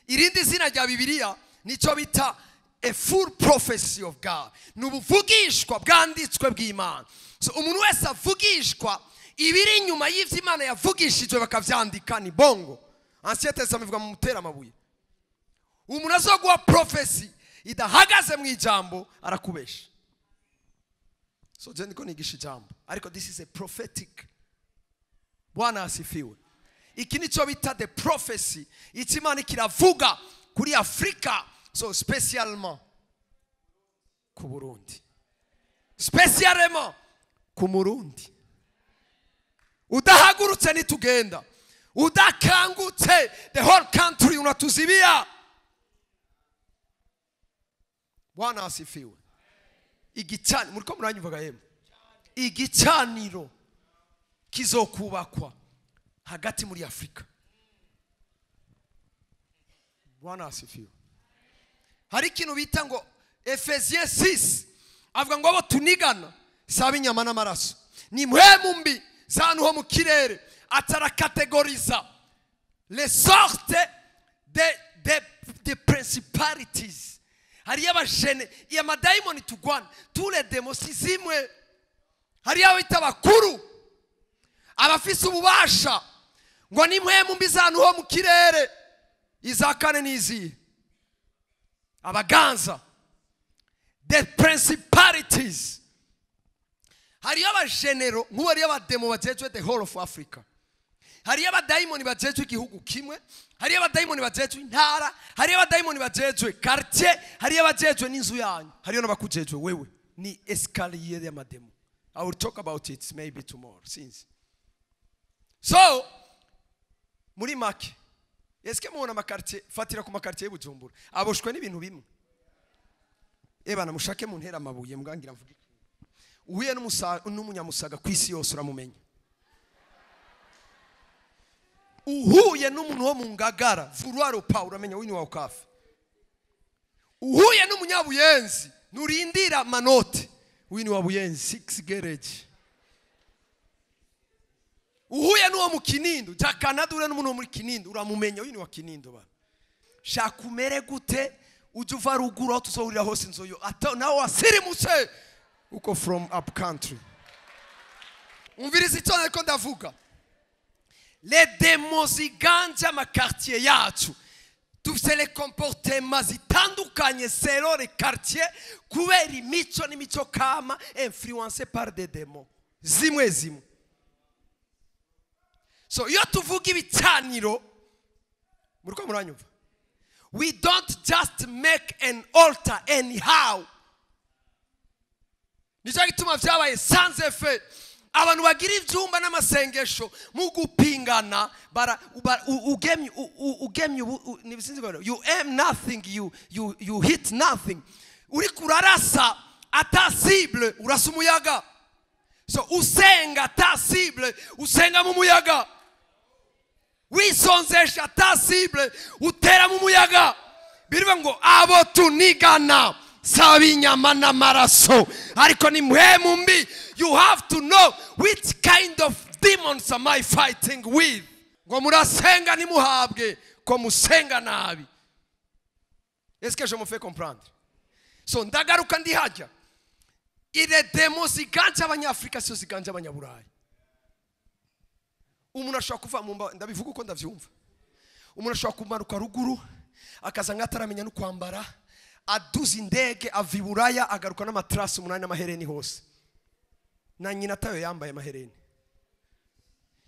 irindi zina rya Bibiliya nicyo bita a full prophecy of God, ni ubuvugishwa bwanditswe bw'Imana. So umuntu wese avugishwa ibiri inyuma y'ivyo Imana yavugishijwe bakavyandika ni bongo. Ancien Testament ivuga mu mutera amabuye. Umuntu azoguha prophecy idahagaze mu ijambo arakubesha. So je ndiko nigisha ijambo, ariko this is a prophetic. Bwana asifiwe. Iki nico bita the prophecy, icyo Imana kiravuga kuri Afrika, so spécialement ku Burundi, spécialement ku Murundi. Udahagurutse nitugenda, udakangutse the whole country unatuzibia. Bwana asifiwe. Igicaniro, muriko muranyumvaga yemwe, igicaniro kizokubakwa hagati muri Afrika. Bwana asifiwe. Hari ikintu bita ngo Efesiens 6 avuga ngo abo tunigana saba inyama n'amaraso, ni mpwemu mbi z'ahantu ho mu kirere. Atarakategoriza les sortes de principalities. Hariyo abajene, iya madayimoni tugwana, tous les démons si zimwe. Hariyo abita abakuru, abafise ububasha, ngo ni mpwemu mbi z'ahantu ho mu kirere. Iza kane n'izihe? Abaganza, the principalities. Hariyo abagenero, nk'ubu hariyo abademo bajejwe the whole of Africa, hariyo abadayimoni bajejwe igihugu kimwe, hariyo abadayimoni bajejwe intara, hariyo abadayimoni bajejwe quartier, hariyo abajejwe n'inzu yanyu, hariyo n'abakujejwe wewe. Ni escalier y'amademo. I will talk about it maybe tomorrow. Since so muri make, eske mubona amakartier, fatira ku makartier y'Ubujumbura aboshwe n'ibintu bimwe. Ebana mushake mu ntera amabuye mbwangira mvuge. Uhuye n'umunyamusaga ku isi yose uramumenya. Uhuye n'umuntu wo mu Ngagara vouloir pa uramenya wini wa ukafe. Uhuye n'umunyabuyenzi nurindira manote wini wa Buyenzi 6 garage. Uhuye n'uwo mu Kinindo ja Canada ure n'umuntu wo muri Kinindo uramumenya wini wa Kinindo bana. Shaka umere gute uje uva ruguru aho tuzohurira hose nzoyo ata nawe wasirimutse uko from up country. Umviriza icyo nariko ndavuga. Les démons ziganje amakartier yacu, dufise les comportements zitandukanye selon les quartiers, kubera imico n'imico kama influencé par des démons zimwe zimwe. So iyo tuvuga ibicaniro, muriko muranyumva, we don't just make an altar anyhow. Nicyo gituma vyabaye sans effet. Abantu bagira ivyumba n'amasengesho mu gupingana, bara ugemye ugemye, nibisinzi ngo you aim nothing, you hit nothing. Uri kurarasa ata cible, urasa umuyaga. So usenga ata cible, usenga mu muyaga. Wisonzesha ata cible, utera mu muyaga. Birivuga ngo abo tunigana saba inyama n'amaraso, ariko ni mpwemu mbi. You have to know which kind of demons am I fighting with. Ngo murasenga ntimuhabwe, ko musenga nabi. Est-ce que je me fais comprendre? So ndagaruka ndihajya. Ire demo ziganje abanyafrika siyo ziganje abanyaburayi. Umuntu ashobora kuva mu mba, ndabivuga uko ndavyumva. Umuntu ashobora kumanuka ruguru akaza nk'ataramenya no kwambara, aduza indege ava i Buraya agaruka n'amatrasi 8 n'amahereni hose. Na nyina tayo yambaye amahereni.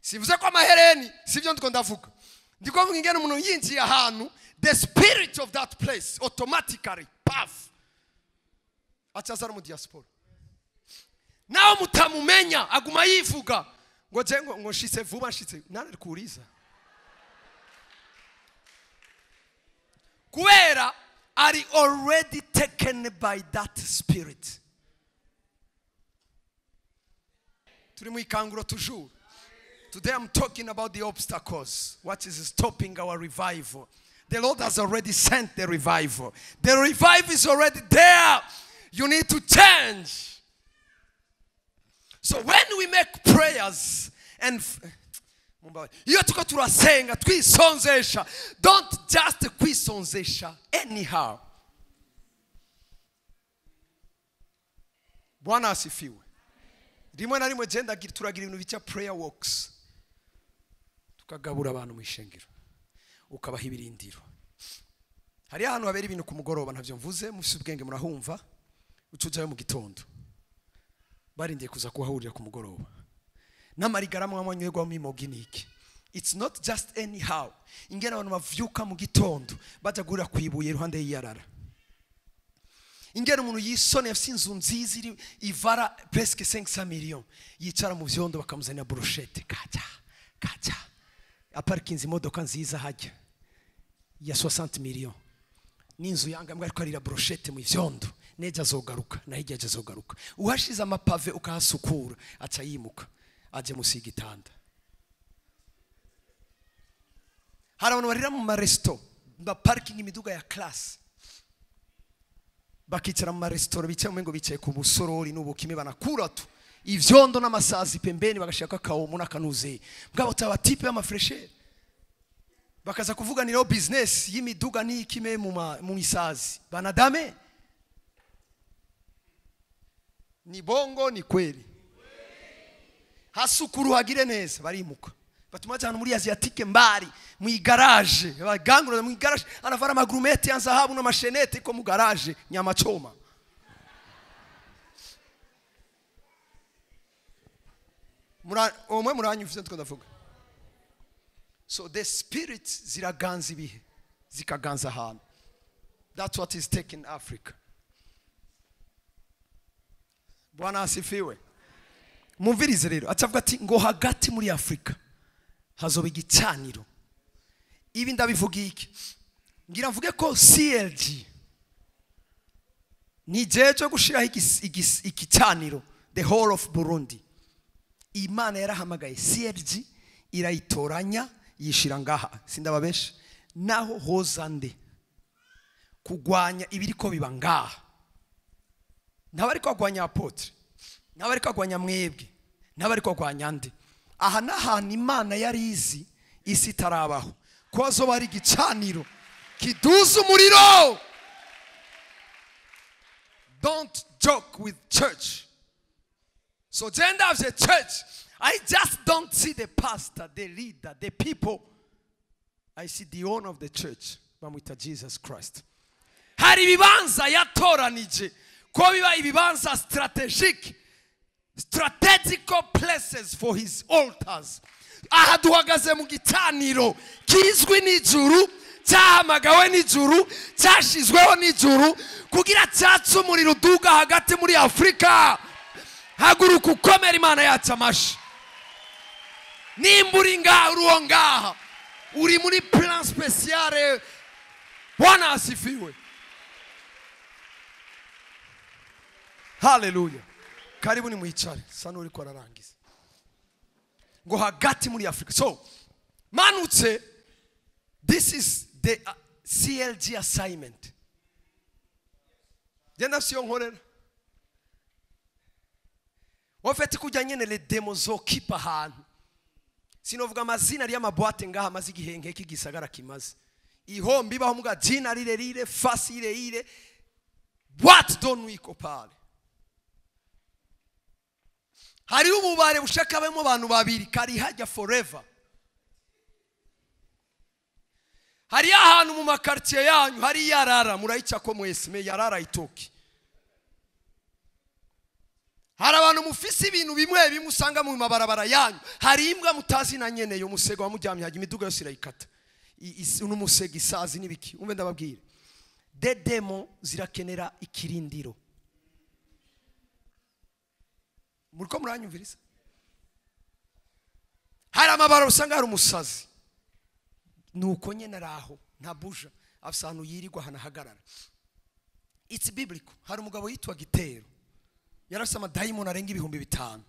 Sivuze ko amahereni sivyo ndiko ndavuga. Ndiko mvuga ingene umuntu yinjiye ahantu, the spirit of that place automatically paf acaza ari mu diaspora. Nawe mutamumenya aguma yivuga ngo je ngo nshitse vuba, nshitse nani kuriza, kubera ari already taken by that spirit. Turi mu ikanguro toujours. Today I'm talking about the obstacles, what is stopping our revival. The Lord has already sent the revival. The revival is already there. You need to change. So when we make prayers and iyo tuko turasenga twisonzesha, don't just kwisonzesha anyhow. Bwana asifiwe. Rimwe na rimwe genda turagira ibintu bita prayer walks, tukagabura abantu mu ishengero, ukabaha ibirindiro. Hari ahantu habera ibintu ku mugoroba, ntavyo mvuze, mufise ubwenge murahumva, ucujayo mu gitondo barindiye kuza kuhahurira ku mugoroba. N'amarigara amwe anywerwamo imogi. It's not just anyhow. Ingene abantu bavyuka mu gitondo baja guhurira kwibuye iruhande y'iyarara. Ingene umuntu yisone afise inzu nziza iri ivara presque 500 millions, yicara mu vyondo bakamuzanira brochette, kaca kaca, aparkinze imodoka nziza hajya ya 60 millions, n'inzu yanga mbwa ariko arira brochette mu vyondo, neja azogaruka na hirya azogaruka. Uhashize amapave ukahasukura aca yimuka aje musi y'igitanda. Hari abantu barira mu maresto, ba parking imiduga ya class, bakicara mu maresitora, bicaye umengo bicaye ku busorori n'ubukime, banakura tu ivyondo n'amasazi pembeni, bagashaka akawomo n'akanuze bwabo taba type y'amafresher, bakaza kuvuganiraho business y'imiduga n'ikime mu isazi. Banadame ni bongo ni kweli, hasukuru hagire neza barimuka, batuma cyane muri asiatique mbari mu garage, bagangura mu garage, anavara amagrumete ya zahabu n'amashenete ko mu garage nyamachoma. Omwe muranyumvise ndiko ndavuga. So the spirit ziraganza ibihe, zikaganza ahantu. That's what is taking Africa. Bwana asifiwe. Mumvirize rero, acavuga ati ngo hagati muri Afrika hazoba igicaniro. Ibi ndabivuga iki? Ngira mvuge ko CLG ni jeje gushiraho igicaniro the whole of Burundi. Imana yarahamagaye CLG irayitoranya yishira ngaha, sindababesha naho hozande kugwanya ibiriko biba ngaha. Ntabari kugwanya apotre, ntabari kugwanya mwebwe, ntabari kugwanya nde. Aha n'ahantu Imana yarizi isi itarabaho, ko hazoba hari igicaniro kiduza umuriro. Don't joke with church. So gender of the church, I just don't see the pastor, the leader, the people. I see the owner of the church, bamwita Jesus Christ. Hari ibibanza yatoranije ko biba ibibanza strategic, strategical places for his altars. Aha duhagaze mu gicaniro kizwi n'ijuru, cyahamagawe n'ijuru, cyashizweho n'ijuru, kugira cyatse umuriro uduga hagati muri Afrika. Haguruka ukomera Imana yacu amashi. Nimba uri ngaha, uri uwo ngaha, uri muri plan spéciale. Bwana asifiwe. Haleluya. Karibu ni mwicare, sa n'uriko ararangiza. Ngo hagati muri Afrika. So manutse, this is the CLG assignment. Genda siyo nkorera. Wafeti kujya nyene le demo zokipa ahantu. Sinovuga amazina y'amaboîte ngaha amaze igihe nk'iki kimaze. Ihombi baho muga jina rire rire fasi ire ire. Boîte donwiko pale. Hari ububare bushaka bemo abantu babiri kari hajya forever. Hari ahantu mu makartier yanyu hari yarara murayica ko mwese me yarara itoki. Hari abantu mufise ibintu bimwe bimusanga mu mabarabara yanyu, hari imbwa mutazi na nyene yo musego wamuryamye hajya imiduga yose irayikata. N'umusega, isazi n'ibiki. Umve ndababwira, des démons zirakenera ikirindiro. Muriko muranyumviriza? Hari amabara usanga hari umusazi, nuko nyene araho nta buja afise ahantu yirirwa hanahagarara. It's biblical. Hari umugabo yitwa Gitero, yarafise amadayimoni arenga 5000,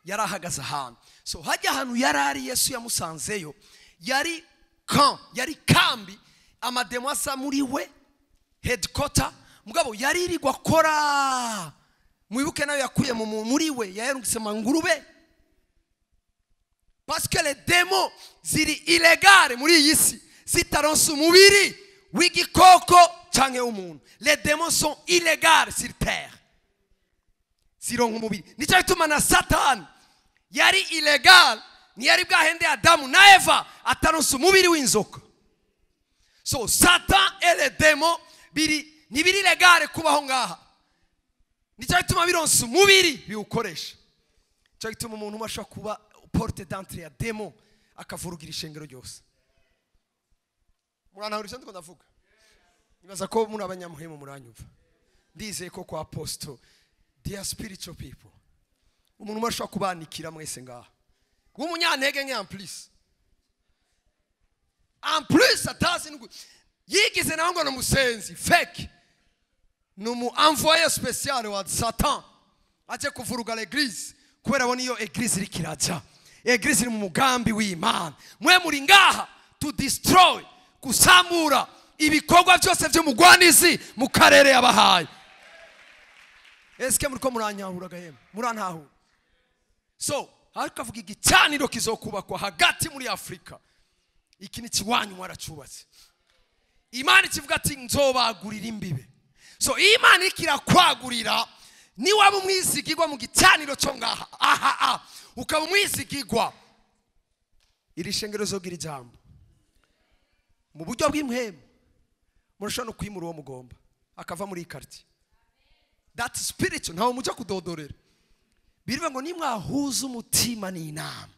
yari ahagaze ahantu. So hajya ahantu yari ari, Yesu yamusanzeyo, yari camp, yari kambi, amademo asa muri we headquarter. Mugabo yaririrwa akora. Mwibuke nayo yakuye muri we yayarungitse mangurube, parce que les démons ziri illégales muri iyi si zitaronse umubiri w'igikoko canke w'umuntu. Les démons sont illégales sur terre, zironka umubiri. Nicyo gituma na Satani yari illegal, ntiyari bwahende Adamu na Eva ataronse umubiri w'inzoka. So Satan et les démons biri ntibiri legale kubaho ngaha. Nicyo gituma bironse umubiri biwukoresha. Nicyo gituma umuntu umwe ashobora kuba porte d'entrée ya démon, akavurugira ishengero ryose. Murantahura icyo ndiko ndavuga? Nibaza ko muri abanyamuhemu muranyumva. Ndizeye ko kwa apostle they are spiritual people. Umuntu umwe ashobora kubanikira mwese ngaha w'umunyantege nke, en plus atazi yigize nawe ngo ni umusenzi fake, ni umu envoyé spécial wa Satan aje kuvuruga l'église, kubera abona iyo église iriko iraja. Église iri mu mugambi w'Imana. Mwe muri ngaha to destroy, gusamura ibikorwa byose by'umugwanizi mu karere yabahaye. Eske muriko muranyahura gahema? Murantahura? So ariko avuga igicaniro kizokubakwa hagati muri Afurika. Iki ni kiwanyu mwaracubatse. Imana ikivuga ati nzobagurira imbibe. So iyo Imana iriko irakwagurira, niwaba umwizigirwa mu gicaniro cyo ngaha aha, ukaba umwizigirwa, iri shengero zogira ijambo mu buryo bw'impwemu. Murashobora no kwimura uwo mugomba akava muri iyi quartier. That spiritual, ntawe mujya kudodorera. Birivuga ngo nimwahuza umutima n'inama,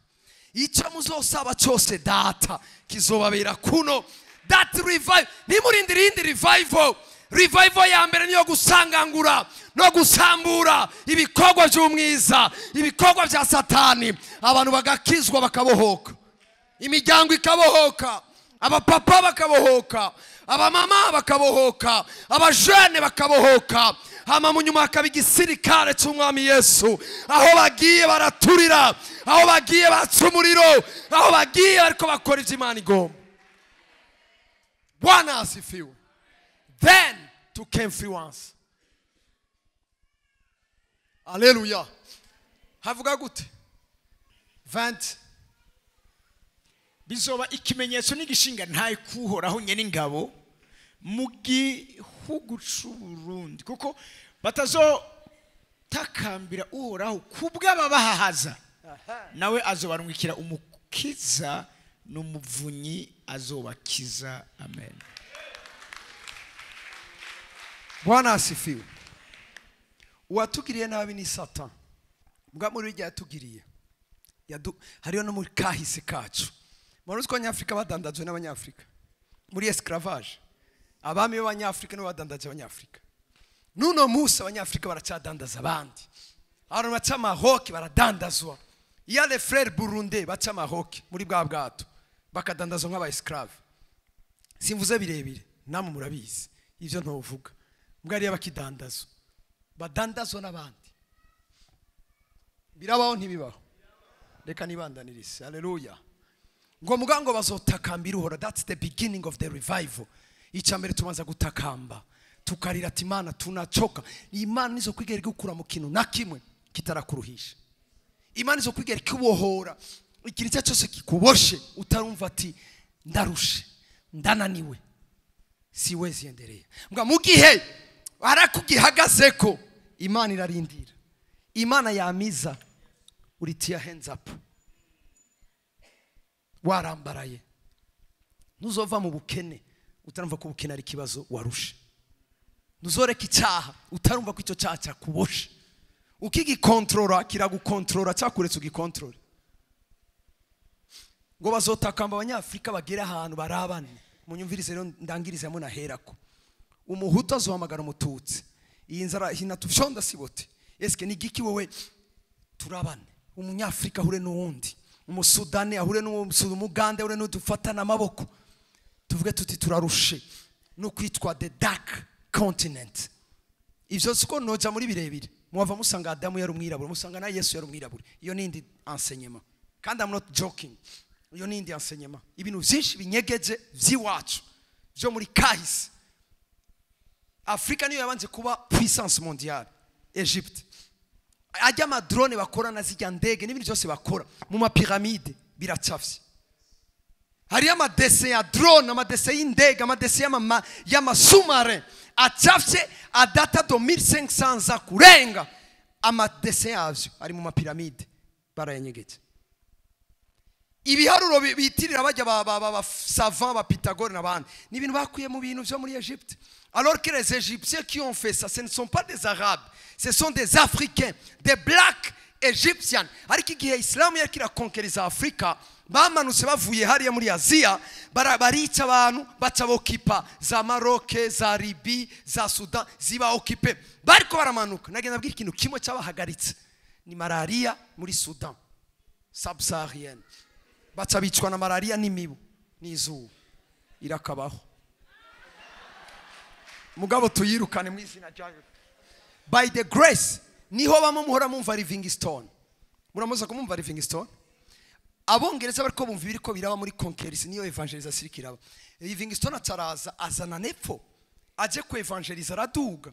icyo muzosaba cyose Data kizobabera kuno. That revival, ntimurindire iyindi revival. Revival ya mbere niyo gusangangura no gusambura ibikorwa by'umwiza, ibikorwa bya Satani, abantu bagakizwa, bakabohoka, imiryango ikabohoka, abapapa bakabohoka, abamama bakabohoka, abajene bakabohoka. Hama mu nyuma hakaba igisirikare cy'Umwami Yesu. Aho bagiye baraturira, aho bagiye batsa umuriro, aho bagiye bariko bakora ivyo Imana igomba. Bwana asifiwe. Then to influence. Aleluya. Havuga gute? 20. Bizoba ikimenyetso n'igishinga ntaye kuhoraho nyene ingabo mu gihugu c'Uburundi, kuko batazotakambira Uhoraho kubw'ababahahaza, nawe azobarungikira umukiza n'umuvunyi azobakiza. Amen. Bwana asifiwe. Uwatugiriye nabi ni Satan. Mbwa muri rya yatugiriye hariyo no muri kahise kacu. Muruzi ko Abanyafrika badandajwe n'Abanyafrika muri esclavage? Abami b'Abanyafrika nibo badandaje Abanyafrika. N'uno munsi Abanyafrika baracyadandaza abandi. Abantu baca Maroc baradandazwa. Iyo les frères burundais baca Maroc muri bwa bwato, bakadandazwa nk'aba esclave. Simvuze birebire, namwe murabizi ivyo ntovuga. Mbwa ariyo bakidandazwa, badandazwa n'abandi. Birabaho, ntibibaho? Reka nibandanirize. Haleluya. Ngo mugango bazotakambira Uhora. That's the beginning of the revival. Icya mbere tubanza gutakamba, tukarira ati Imana, tunachoka. Imana nizo kwigera igukura mu kintu na kimwe kitarakuruhisha. Imana izo kwigera ikubohora ikintu icyo cyose kikuboshe utarumva ati ndarushe, ndananiwe, siwezi endelea. Mbwa mu gihe arakugihagazeko, Imana irarindira. Imana yamiza uritia hands up, warambaraye. Ntuzova mu bukene utarumva ko ubukene ari ikibazo warushe. Ntuzoreka icyaha utarumva ko icyo cyaha cyakuboshe. Ukigikontorora kiragukontorora, cyakuretse ugikontorore. Ngo bazotakamba abanyafrika bagera ahantu barabane. Munyumvirize rero ndangirize hamwe naherako. Umuhutu azohamagara umututsi. Iyi nzara hinatufyonda sibote. Eske ni giki wewe turabane? Umunyafrika ahure n'uwundi, umusudani ahure n'umugande ahure n'udufatana amaboko. Tuvuge tuti turarushe no kwitwa the dark continent. Ivyo siko noja muri birebire. Muwava musanga Adamu yari umwirabura, musanga na Yesu yari umwirabura. Iyo ni indi enseignement. Kandi I'm not joking. Iyo ni indi enseignement. Ibintu byinshi binyegeje by'iwacu byo muri kahise. Afrika niyo yabanje kuba puissance mondiale. Egypte. Ajya ama drone bakora na zijya ndege n'ibintu byose bakora mu ma pyramide biracafye. Hari ama dessin ya drone, ama dessin y'indege, ama dessin y'ama sous-marin acafye adata do 1500 za kurenga. Ama dessin yavyo ari mu ma pyramide barayanyegetse. Ibiharuro bitirira bajya ba savant ba Pythagore n'abandi ni ibintu bakuye mu bintu byo muri Egypte. Alors que les Égyptiens qui ont fait ça, ce ne sont pas des Arabes, ce sont des Africains, des Blacks Egyptians. Ariko igihe Islam yariko irakonkeriza Afrika, bamanutse bavuye hariya muri Aziya, barica abantu, baca bokipa za Maroc, za Libye, za Sudan, ziba okipe. Bariko baramanuka. Nagenda abwira ikintu kimwe cyabahagaritse. Ni malaria muri Sudan subsaharienne. Baca bicwa na malaria n'imibu n'izuba. Irakabaho. Mugabo tuyirukane mu izina rya Yesu. By the grace niho bamwe muhora mumva Livingstone. Muramuza kumumva Livingstone? Abongereza bariko bumva ibiriko biraba muri conquerors niyo evangelization iriko iraba. Livingstone ataraza azana nepfo aje ku evangeliza araduga.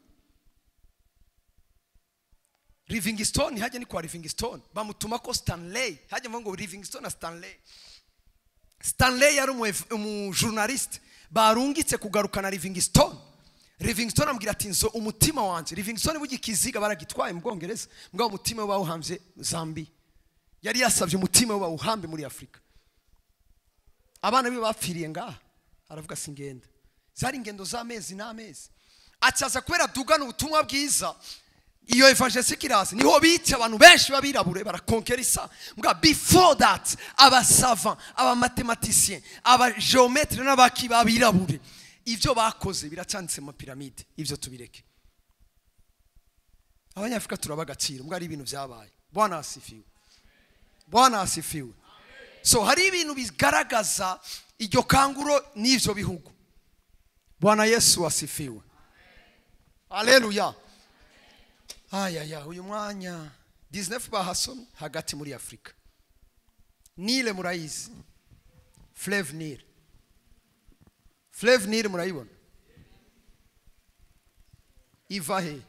Livingstone hajya ni kwa Livingstone bamutuma ko Stanley hajya mvuga ngo Livingstone na Stanley. Stanley yari umu journalist barungitse kugarukana Livingstone. Livingstone ambwira ati nzo umutima wanje. Livingstone bugikiziga baragitwaye mu Bwongereza, mbwa umutima we bawuhamvye Zambia. Yari yasavye umutima we bawuhambe muri Afrika. Abana biwe bapfiriye ngaha, aravuga singenda. Zari ingendo z'amezi n'amezi. Acaza kubera dugana ubutumwa bwiza. Iyo evangelist kirasi niho bica abantu benshi babirabure barakonkerisa. Mbwa before that aba savant, aba mathematiciens, aba géomètre n'abaki babirabure. Ivyo bakoze biracanditse mu pyramide, ivyo tubireke. Abanyafrika turabagaciro, mbwa ari ibintu byabaye. Bwana asifiwe. Bwana asifiwe. So hari ibintu bigaragaza iryo kanguro n'ivyo bihugu. Bwana Yesu asifiwe. Haleluya. Aya uyu mwanya 19 bahasomye hagati muri Afrika. Nile murayizi. Fleuve Nile. Fleuve Nile murayibona. Iva he?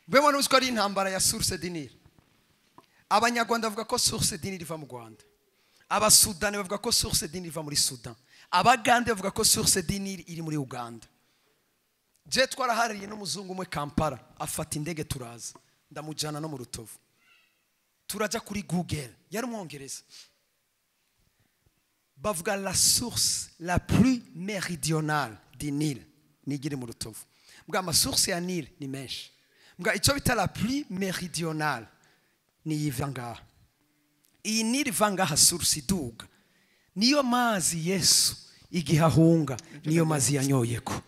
Mbe mwana uzi ko ari intambara ya source du Nile. Abanyarwanda bavuga ko source du Nile iva mu Rwanda. Abasudani bavuga ko source du Nile iva muri Sudan. Abagande bavuga ko source du Nile iri muri Uganda. Je twarahaririye n'umuzungu umwe Kampala afata indege turaza. Ndamujana no mu Rutovu. Turaja kuri Google, yari umwongereza. Bavuga la source la plus méridionale du Nil nigiri mu Rutovu. Mbwa ama source ya Nil ni menshi. Mbwa ico bita la plus méridionale ni iva ngaha. Iyi Nil iva ngaha source iduga. Niyo mazi Yesu igihe ahunga, niyo mazi yanyoyeko.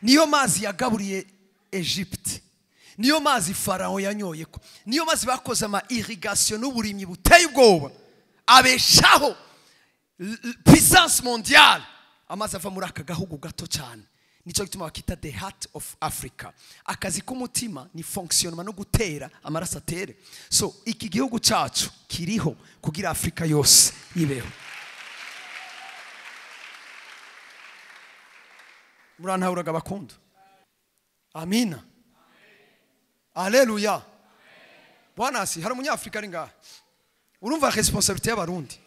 Niyo mazi yagaburiye Egypte. Niyo mazi Farao yanyoyeko. Niyo mazi bakoze ama irrigation n'uburimyi buteye ubwoba. Abeshaho puissance mondiale. Amazi ava muri aka gahugu gato cyane. Nico gituma bakita the heart of Africa. Akazi k'umutima ni fonctionnement no gutera amaraso atere. So iki gihugu cyacu kiriho kugira Afrika yose ibeho. Murantahuraga bakunda. Amina. Haleluya. Bwana asi hari umunyafrika ari ngaha. Urumva responsabilité y'abarundi.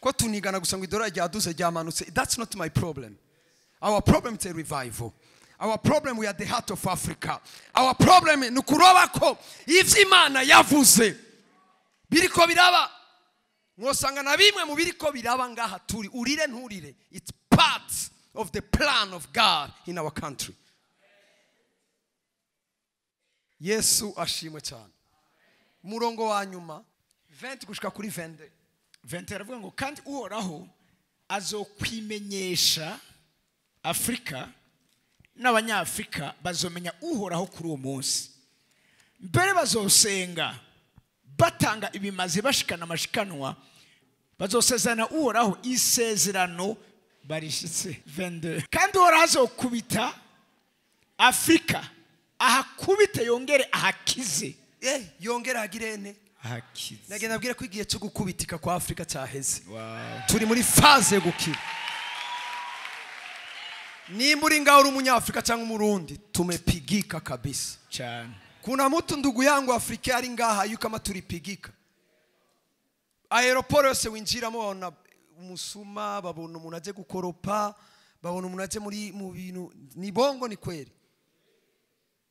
Ko tunigana gusa ngo idolari ryaduze ryamanutse. That's not my problem. Our problem is a revival. Our problem, we are the heart of Africa. Our problem ni ukuroba ko ivyo Imana yavuze biriko biraba. Mwosanga na bimwe mu biriko biraba ngaha turi, urire nturire. It's part of the plan of God in our country. Yesu ashimwe cyane. Murongo wa nyuma 20 gushika kuri 22. 20 aravuga ngo kandi Uhoraho azokwimenyesha Afrika n'abanyafrika bazomenya Uhoraho kuri uwo munsi. Mbere bazosenga batanga ibimaze bashikana amashikanwa, bazosezerana Uhoraho isezerano barishitse. 22 kandi Uhoraho azokubita Afrika ahakubite yongere ahakize. Yongere agirene ahakize. Nagenda abwira ko igihe cyo gukubitika kwa Afrika cyaheze. Wow. Turi muri phase yo gukira. Nimba uri ngaho uri umunyafrika cyangwa umurundi, tumepigika kabisa. Cyane. Kuna mtu ndugu yangu Afrika ari ngaha yuko kama tulipigika. Aeroport yose winjiramo babona umusuma, babona umuntu aje gukoropa, babona umuntu aje muri mu bintu ni bongo ni kweli.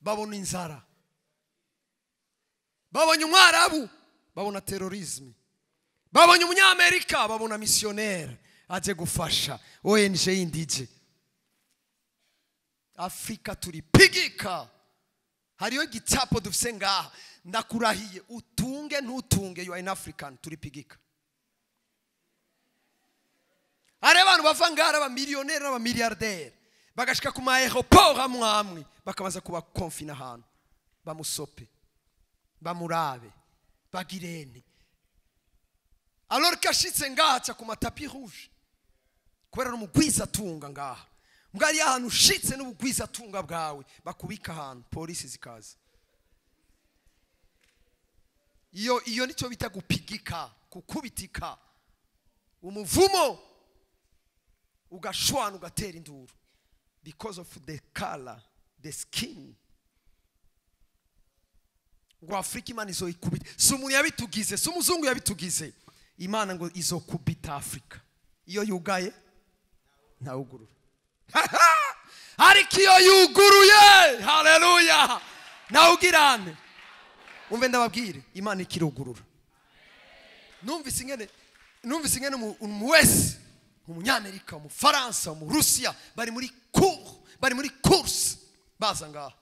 Babona inzara. Babonye umwarabu, babona terrorisme. Babonye umunyamerika, babona missionnaire aje gufasha ONG indije. Afrika tulipigika. Hariyo igicapo dufise ngaha, ndakurahiye utunge ntutunge, you are an African, tulipigika. Hari abantu bava ngaha aba millionaire n'aba milliardaire bagashika ku ma aéroport amwe amwe bakabaza kuba confina ahantu bamusope bamurabe bagirene, alors kashitse ngaha aca ku matapi rouge kubera n'umugwiza tunga ngaha. Mbwari ahantu ushitse n'ubugwiza tunga bwawe bakubika ahantu polisi zikaza. Iyo nicyo bita gupigika, kukubitika umuvumo ugashwana ugatera induru because of the color, the skin. Ngo Afrika Imana izoikubita. Si umuntu yabitugize, si umuzungu yabitugize. Imana ngo izokubita Afrika. Iyo yugaye ntawugurura. Ariko iyo yuguruye, haleluya, nawugirane. Umve ndababwire, Imana ikirugurura. Numvise ingene umuntu wese, umunyamerika, umufaransa, umurusiya, bari muri cours, bari muri course baza ngaha.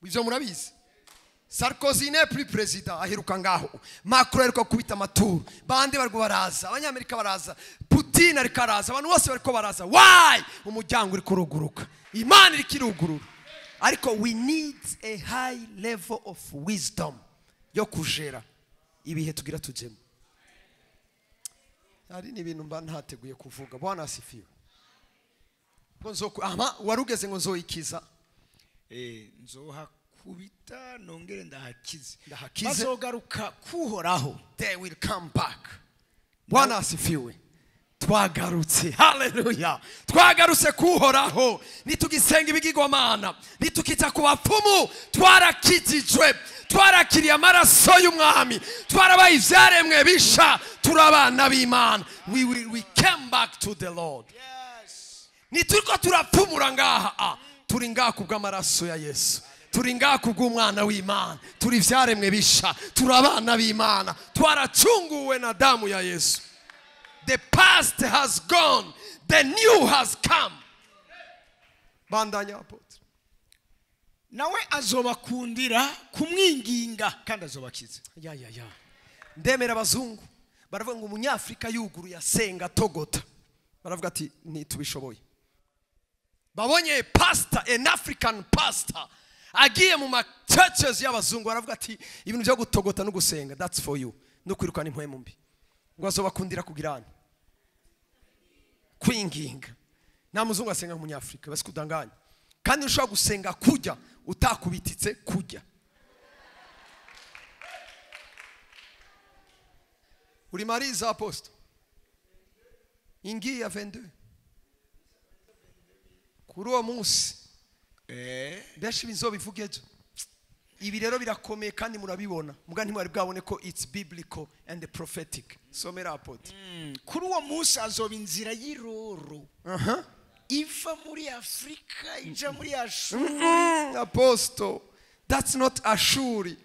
Ibyo murabizi. Sarkozy n'est plus président, aheruka ngaho. Macron ariko kubita amaturu. Bande bariko baraza, abanyamerika baraza, Putin ariko araza, abantu bose bariko baraza. Why? Umuryango uri kuruguruka. Imana iri kirugurura. Ariko we need a high level of wisdom yo kujera ibihe tugira tujemo. Hari n'ibintu mba ntateguye kuvuga. Bwana asifiwe. Ngo nzoko ama warugeze ngo nzoyikiza. Nzoha kubita nongere ndahakize. Ndahakize. Bazogaruka kuhoraho. They will come back. Bwana asifiwe. Twagarutse. Haleluya. Twagarutse kuhoraho. Nitugisenga ibigirwamana, nitukita ku bapfumu, twarakijijwe, twarakiriye amaraso y'umwami, twarabaye ivyaremwe bisha, turabana b'Imana. We came back to the Lord. Yes. Nituriko turapfumura ngaha, turi ngaha kubw'amaraso ya Yesu. Turi ngaha kubw'umwana w'Imana, turi ivyaremwe bisha, turabana b'Imana, twaracunguwe na damu ya Yesu. The past has gone, the new has come. Bandanya apotre. Nawe azobakundira kumwinginga kandi azobakiza. Ya. Ndemera abazungu baravuga ngo umunyafrika yuguruye asenga togota. Baravuga ati ntitubishoboye. Babonye pastor, an African pastor agiye mu ma churches y'abazungu baravuga ati ibintu byo gutogota no gusenga, that's for you. No kwirukana impwemu mbi. Ngo azobakundira kugirana kwinginga. Nta muzungu asenga nk'umunyafrika, basikudanganya. Kandi ushobora gusenga kujya utakubititse kujya. Uri mariza apostle. Ingiya 22. Kuri uwo munsi benshi bizobivuga ejo. Ibi rero birakomeye kandi murabibona. Muga ntimwari bwabone ko it's biblical and the prophetic. Somera apotre. Kuri uwo munsi azoba inzira y'iroro. Iva muri Afrika ija muri Ashuri. Apostle, that's not Ashuri.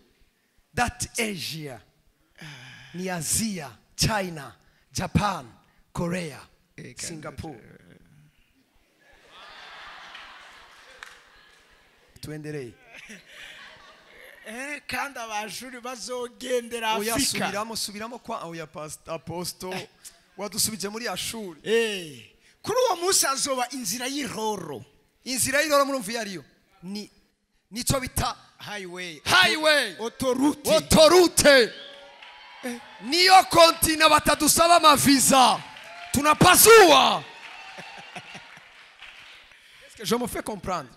That Asia. Ni Asia, China, Japan, Korea, Singapore. Tuendelee. Kandi Abashuri bazogendera Oya, Afurika. subiramo, subiramo kwa oya pastor apostle wadusubije muri Ashuri. Kuri uwo munsi hazoba inzira y'iroro. Inzira y'iroro murumva iyo ariyo ni nico bita Highway. Highway. Autoroute. Autoroute. Niyo kontina batadusaba amavisa, tunapasua. Est-ce que je me fais comprendre?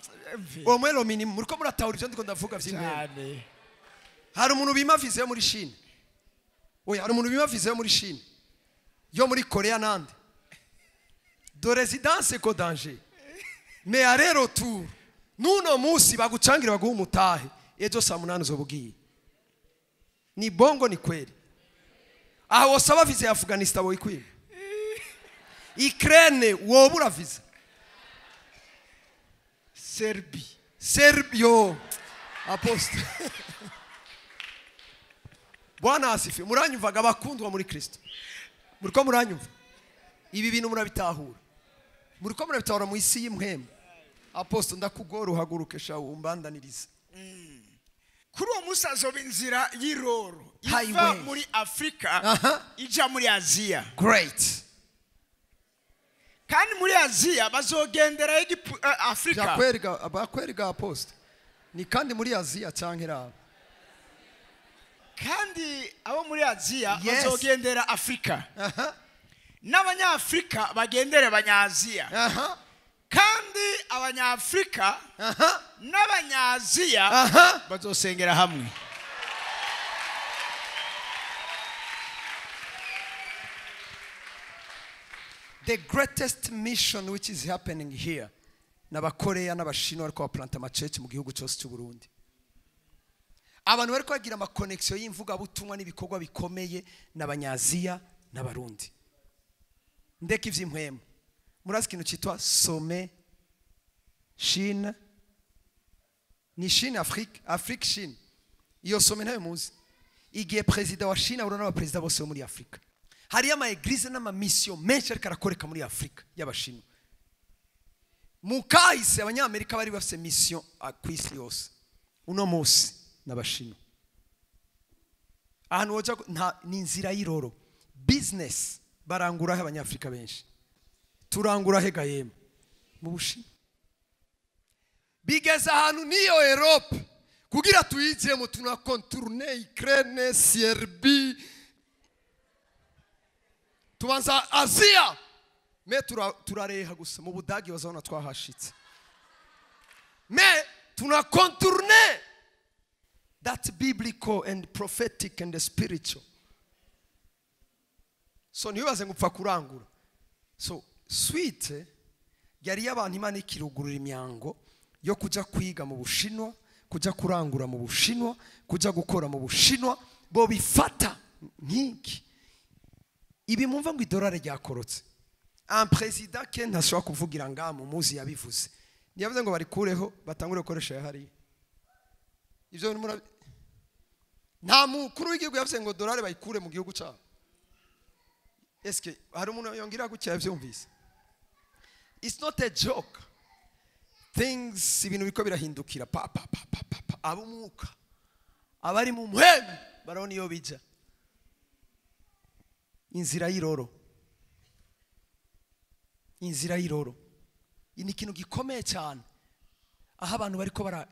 Au moins le minimum muriko muratahura ivyo ndiko ndavuga vy'impemu. Cyane. Hari umuntu bima visa yo muri Chine. Oya, hari umuntu bima visa yo muri Chine, yo muri Korea nande de résidence ko danger, mais aller retour nuno munsi bagucangira baguha umutahe, ejo saa 8 uzoba ugiye. Ni bongo ni kweli? Aho wosaba visa ya Afghanistan woyikwima, Ukraine wobura visa. Serbi. Serbio apostle. Bwana asifiwe. Muranyumvaga abakundwa muri Kristo? Muriko muranyumva? Ibi bintu murabitahura? Muriko murabitahura mu isi y'impwemu? Apostle, ndakugora uhaguruke sha umbandanirize. Kuri uwo munsi hazoba inzira y'iroro iva Highway. muri Afurika ija muri Aziya. Great. Kandi muri Aziya bazogendera Afurika. Byakweri bakweri ga apostle. Ni kandi muri Aziya canke raba. Kandi abo muri Aziya Yes. bazogendera Afurika. N'Abanyafurika bagendere Abanyaziya. Kandi Abanyafurika n'Abanyaziya bazosengera hamwe. The greatest mission which is happening here n'Abakoreya n'Abashinwa ariko baplanta amachurch mu gihugu cyose cy'u Burundi. Abantu bariko bagira ama connection y'imvugabutumwa n'ibikorwa bikomeye n'Abanyaziya n'Abarundi. Ndeka ivy'impwemu. Murazi ikintu cyitwa sommet Chine, ni Chine Afrique, Afrique Chine. Iyo sommet ntayo muzi. Igihe perezida wa Chine ahura n'abaperezida bose bo muri Afrika. Hariyo ama eglise n'ama mission menshi ariko arakoreka muri Afrika y'Abashinwa. Mu kahise Abanyamerika bari bafise mission ku isi yose. Uno munsi n'Abashinwa. Ahantu woja nta ni inzira y'iroro. Business barangura he Abanyafrika benshi. Turangura he gayema mu Bushinwa. Bigeze ahantu niyo Europe kugira tuyijemo tuna contourner Ukraine, Serbie, tubanza Asia, me turareha gusa mu Budagi bazabona twahashitse, me tuna contourner. That's biblical and prophetic and spiritual. So ntibibaze ngo upfa kurangura. So suite yari y'abantu Imana ikirugurura imyango yo kuja kwiga mu Bushinwa, kuja kurangura mu Bushinwa, kuja gukora mu Bushinwa, bo bifata nk'iki. Ibi mumva ngo idolari ryakorotse. Un président ke ntashobora kuvugira ngaha mu muzi yabivuze. Ntiyavuze ngo barikureho batangure gukoresha yahariye. Ivyo bintu nta mukuru w'igihugu yavuze ngo dolari bayikure mu gihugu cyabo. Eske hari umuntu yongera gutya yavyumvise? It's not a joke. Things ibintu biko birahindukira pa pa pa pa pa, pa. Abumuka abari mu mpwemu barabona iyo bija. Inzira y'iroro, inzira y'iroro ni ikintu gikomeye cyane aho abantu bariko bara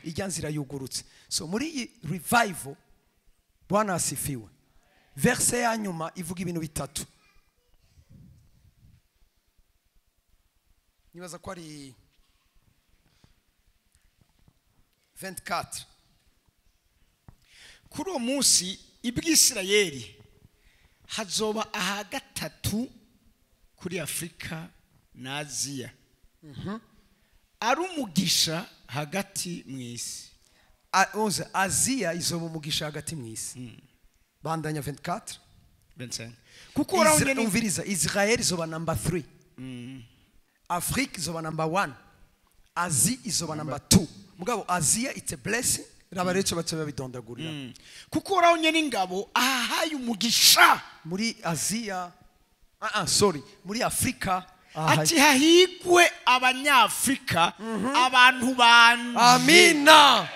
ijya nzira yugurutse. So muri iyi revival, Bwana asifiwe, verse ya nyuma ivuga ibintu bitatu. Nibaza ko ari 24. Kuri uwo munsi ibwisirayeli hazoba aha gatatu kuri Afrika na Aziya. Ari umugisha hagati mu isi. Aziya izoba umugisha hagati mu isi. Bandanya 24. 25. Kuko uhoraho Umviriza, Israel izoba number 3. Afrique izoba number 1. Asie izoba number 2. Mugabo Aziya it's a blessing. Raba rero baca babidondagurira. Kuko uhoraho nyene ingabo ahaye umugisha muri Aziya. Sorry, muri Afrika Ati hahigwe abanyafrika abantu banje. Amina.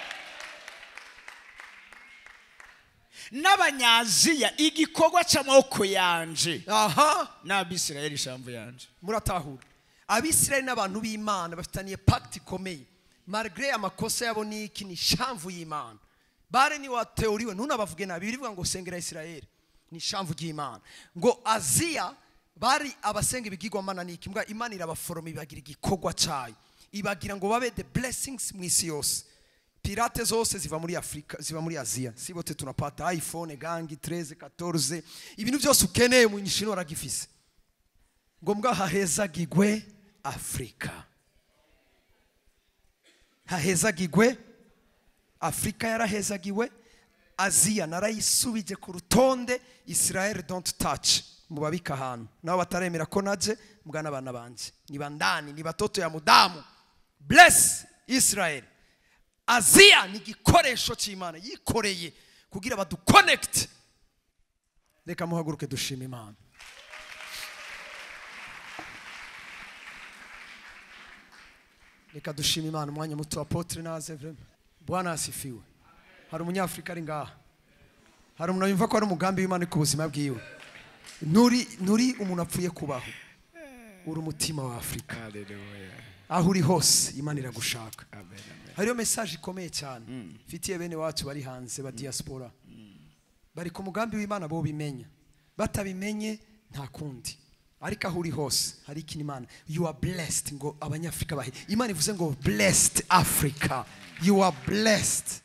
N'abanyaziya igikorwa cy'amaboko yanje. Aha. N'abisirayeli ishamvu yanje. Muratahura. Abisirayeli n'abantu b'Imana bafitaniye pacte ikomeye. Malgré amakosa yabo niki ni shamvu y'Imana. Bare ni wateuriwe ntunabavuge nabi birivuga ngo sengera Isirayeli ni shamvu y'Imana. Ngo Aziya bari abasenga ibigirwamana niki mbwa Imana irabaforoma ibagira igikorwa cyayo. Ibagira ngo babe the blessings mu isi yose. Pirate zose ziva muri Afrika, ziva muri Aziya. Si bote tunapata iPhone gangi 13 14 ibintu byose ukeneye mu nyishino waragifise. Ngo mbwa hahezagigwe Afrika. Hahezagigwe Afrika yarahezagiwe, Aziya narayisubije ku rutonde, Israel don't touch. Mubabika ahantu nabo bataremera ko naje mbwa n'abana banje ni bandani ni batoto ya mudamu. Bless Israel. Aziya ni igikoresho cy'Imana yikoreye kugira baduconnect. Reka muhaguruke dushima Imana. Reka dushima Imana umwanya muto. Apotre naze vraiment. Bwana asifiwe. Hari umunyafrika ari ngaha. Hari umuntu yumva ko ari umugambi w'Imana ku buzima bwiwe. Nuri umuntu apfuye kubaho. Uri umutima wa Afrika. Haleluya. Aho uri hose Imana iragushaka. Amen. Hariyo message ikomeye cyane mfitiye bene wacu bari hanze ba diaspora. Bari ku mugambi w'Imana bo bimenya. Batabimenye nta kundi. Ariko aho uri hose hari ikintu Imana. You are blessed ngo abanyafrika bahe. Imana ivuze ngo blessed Africa. You are blessed.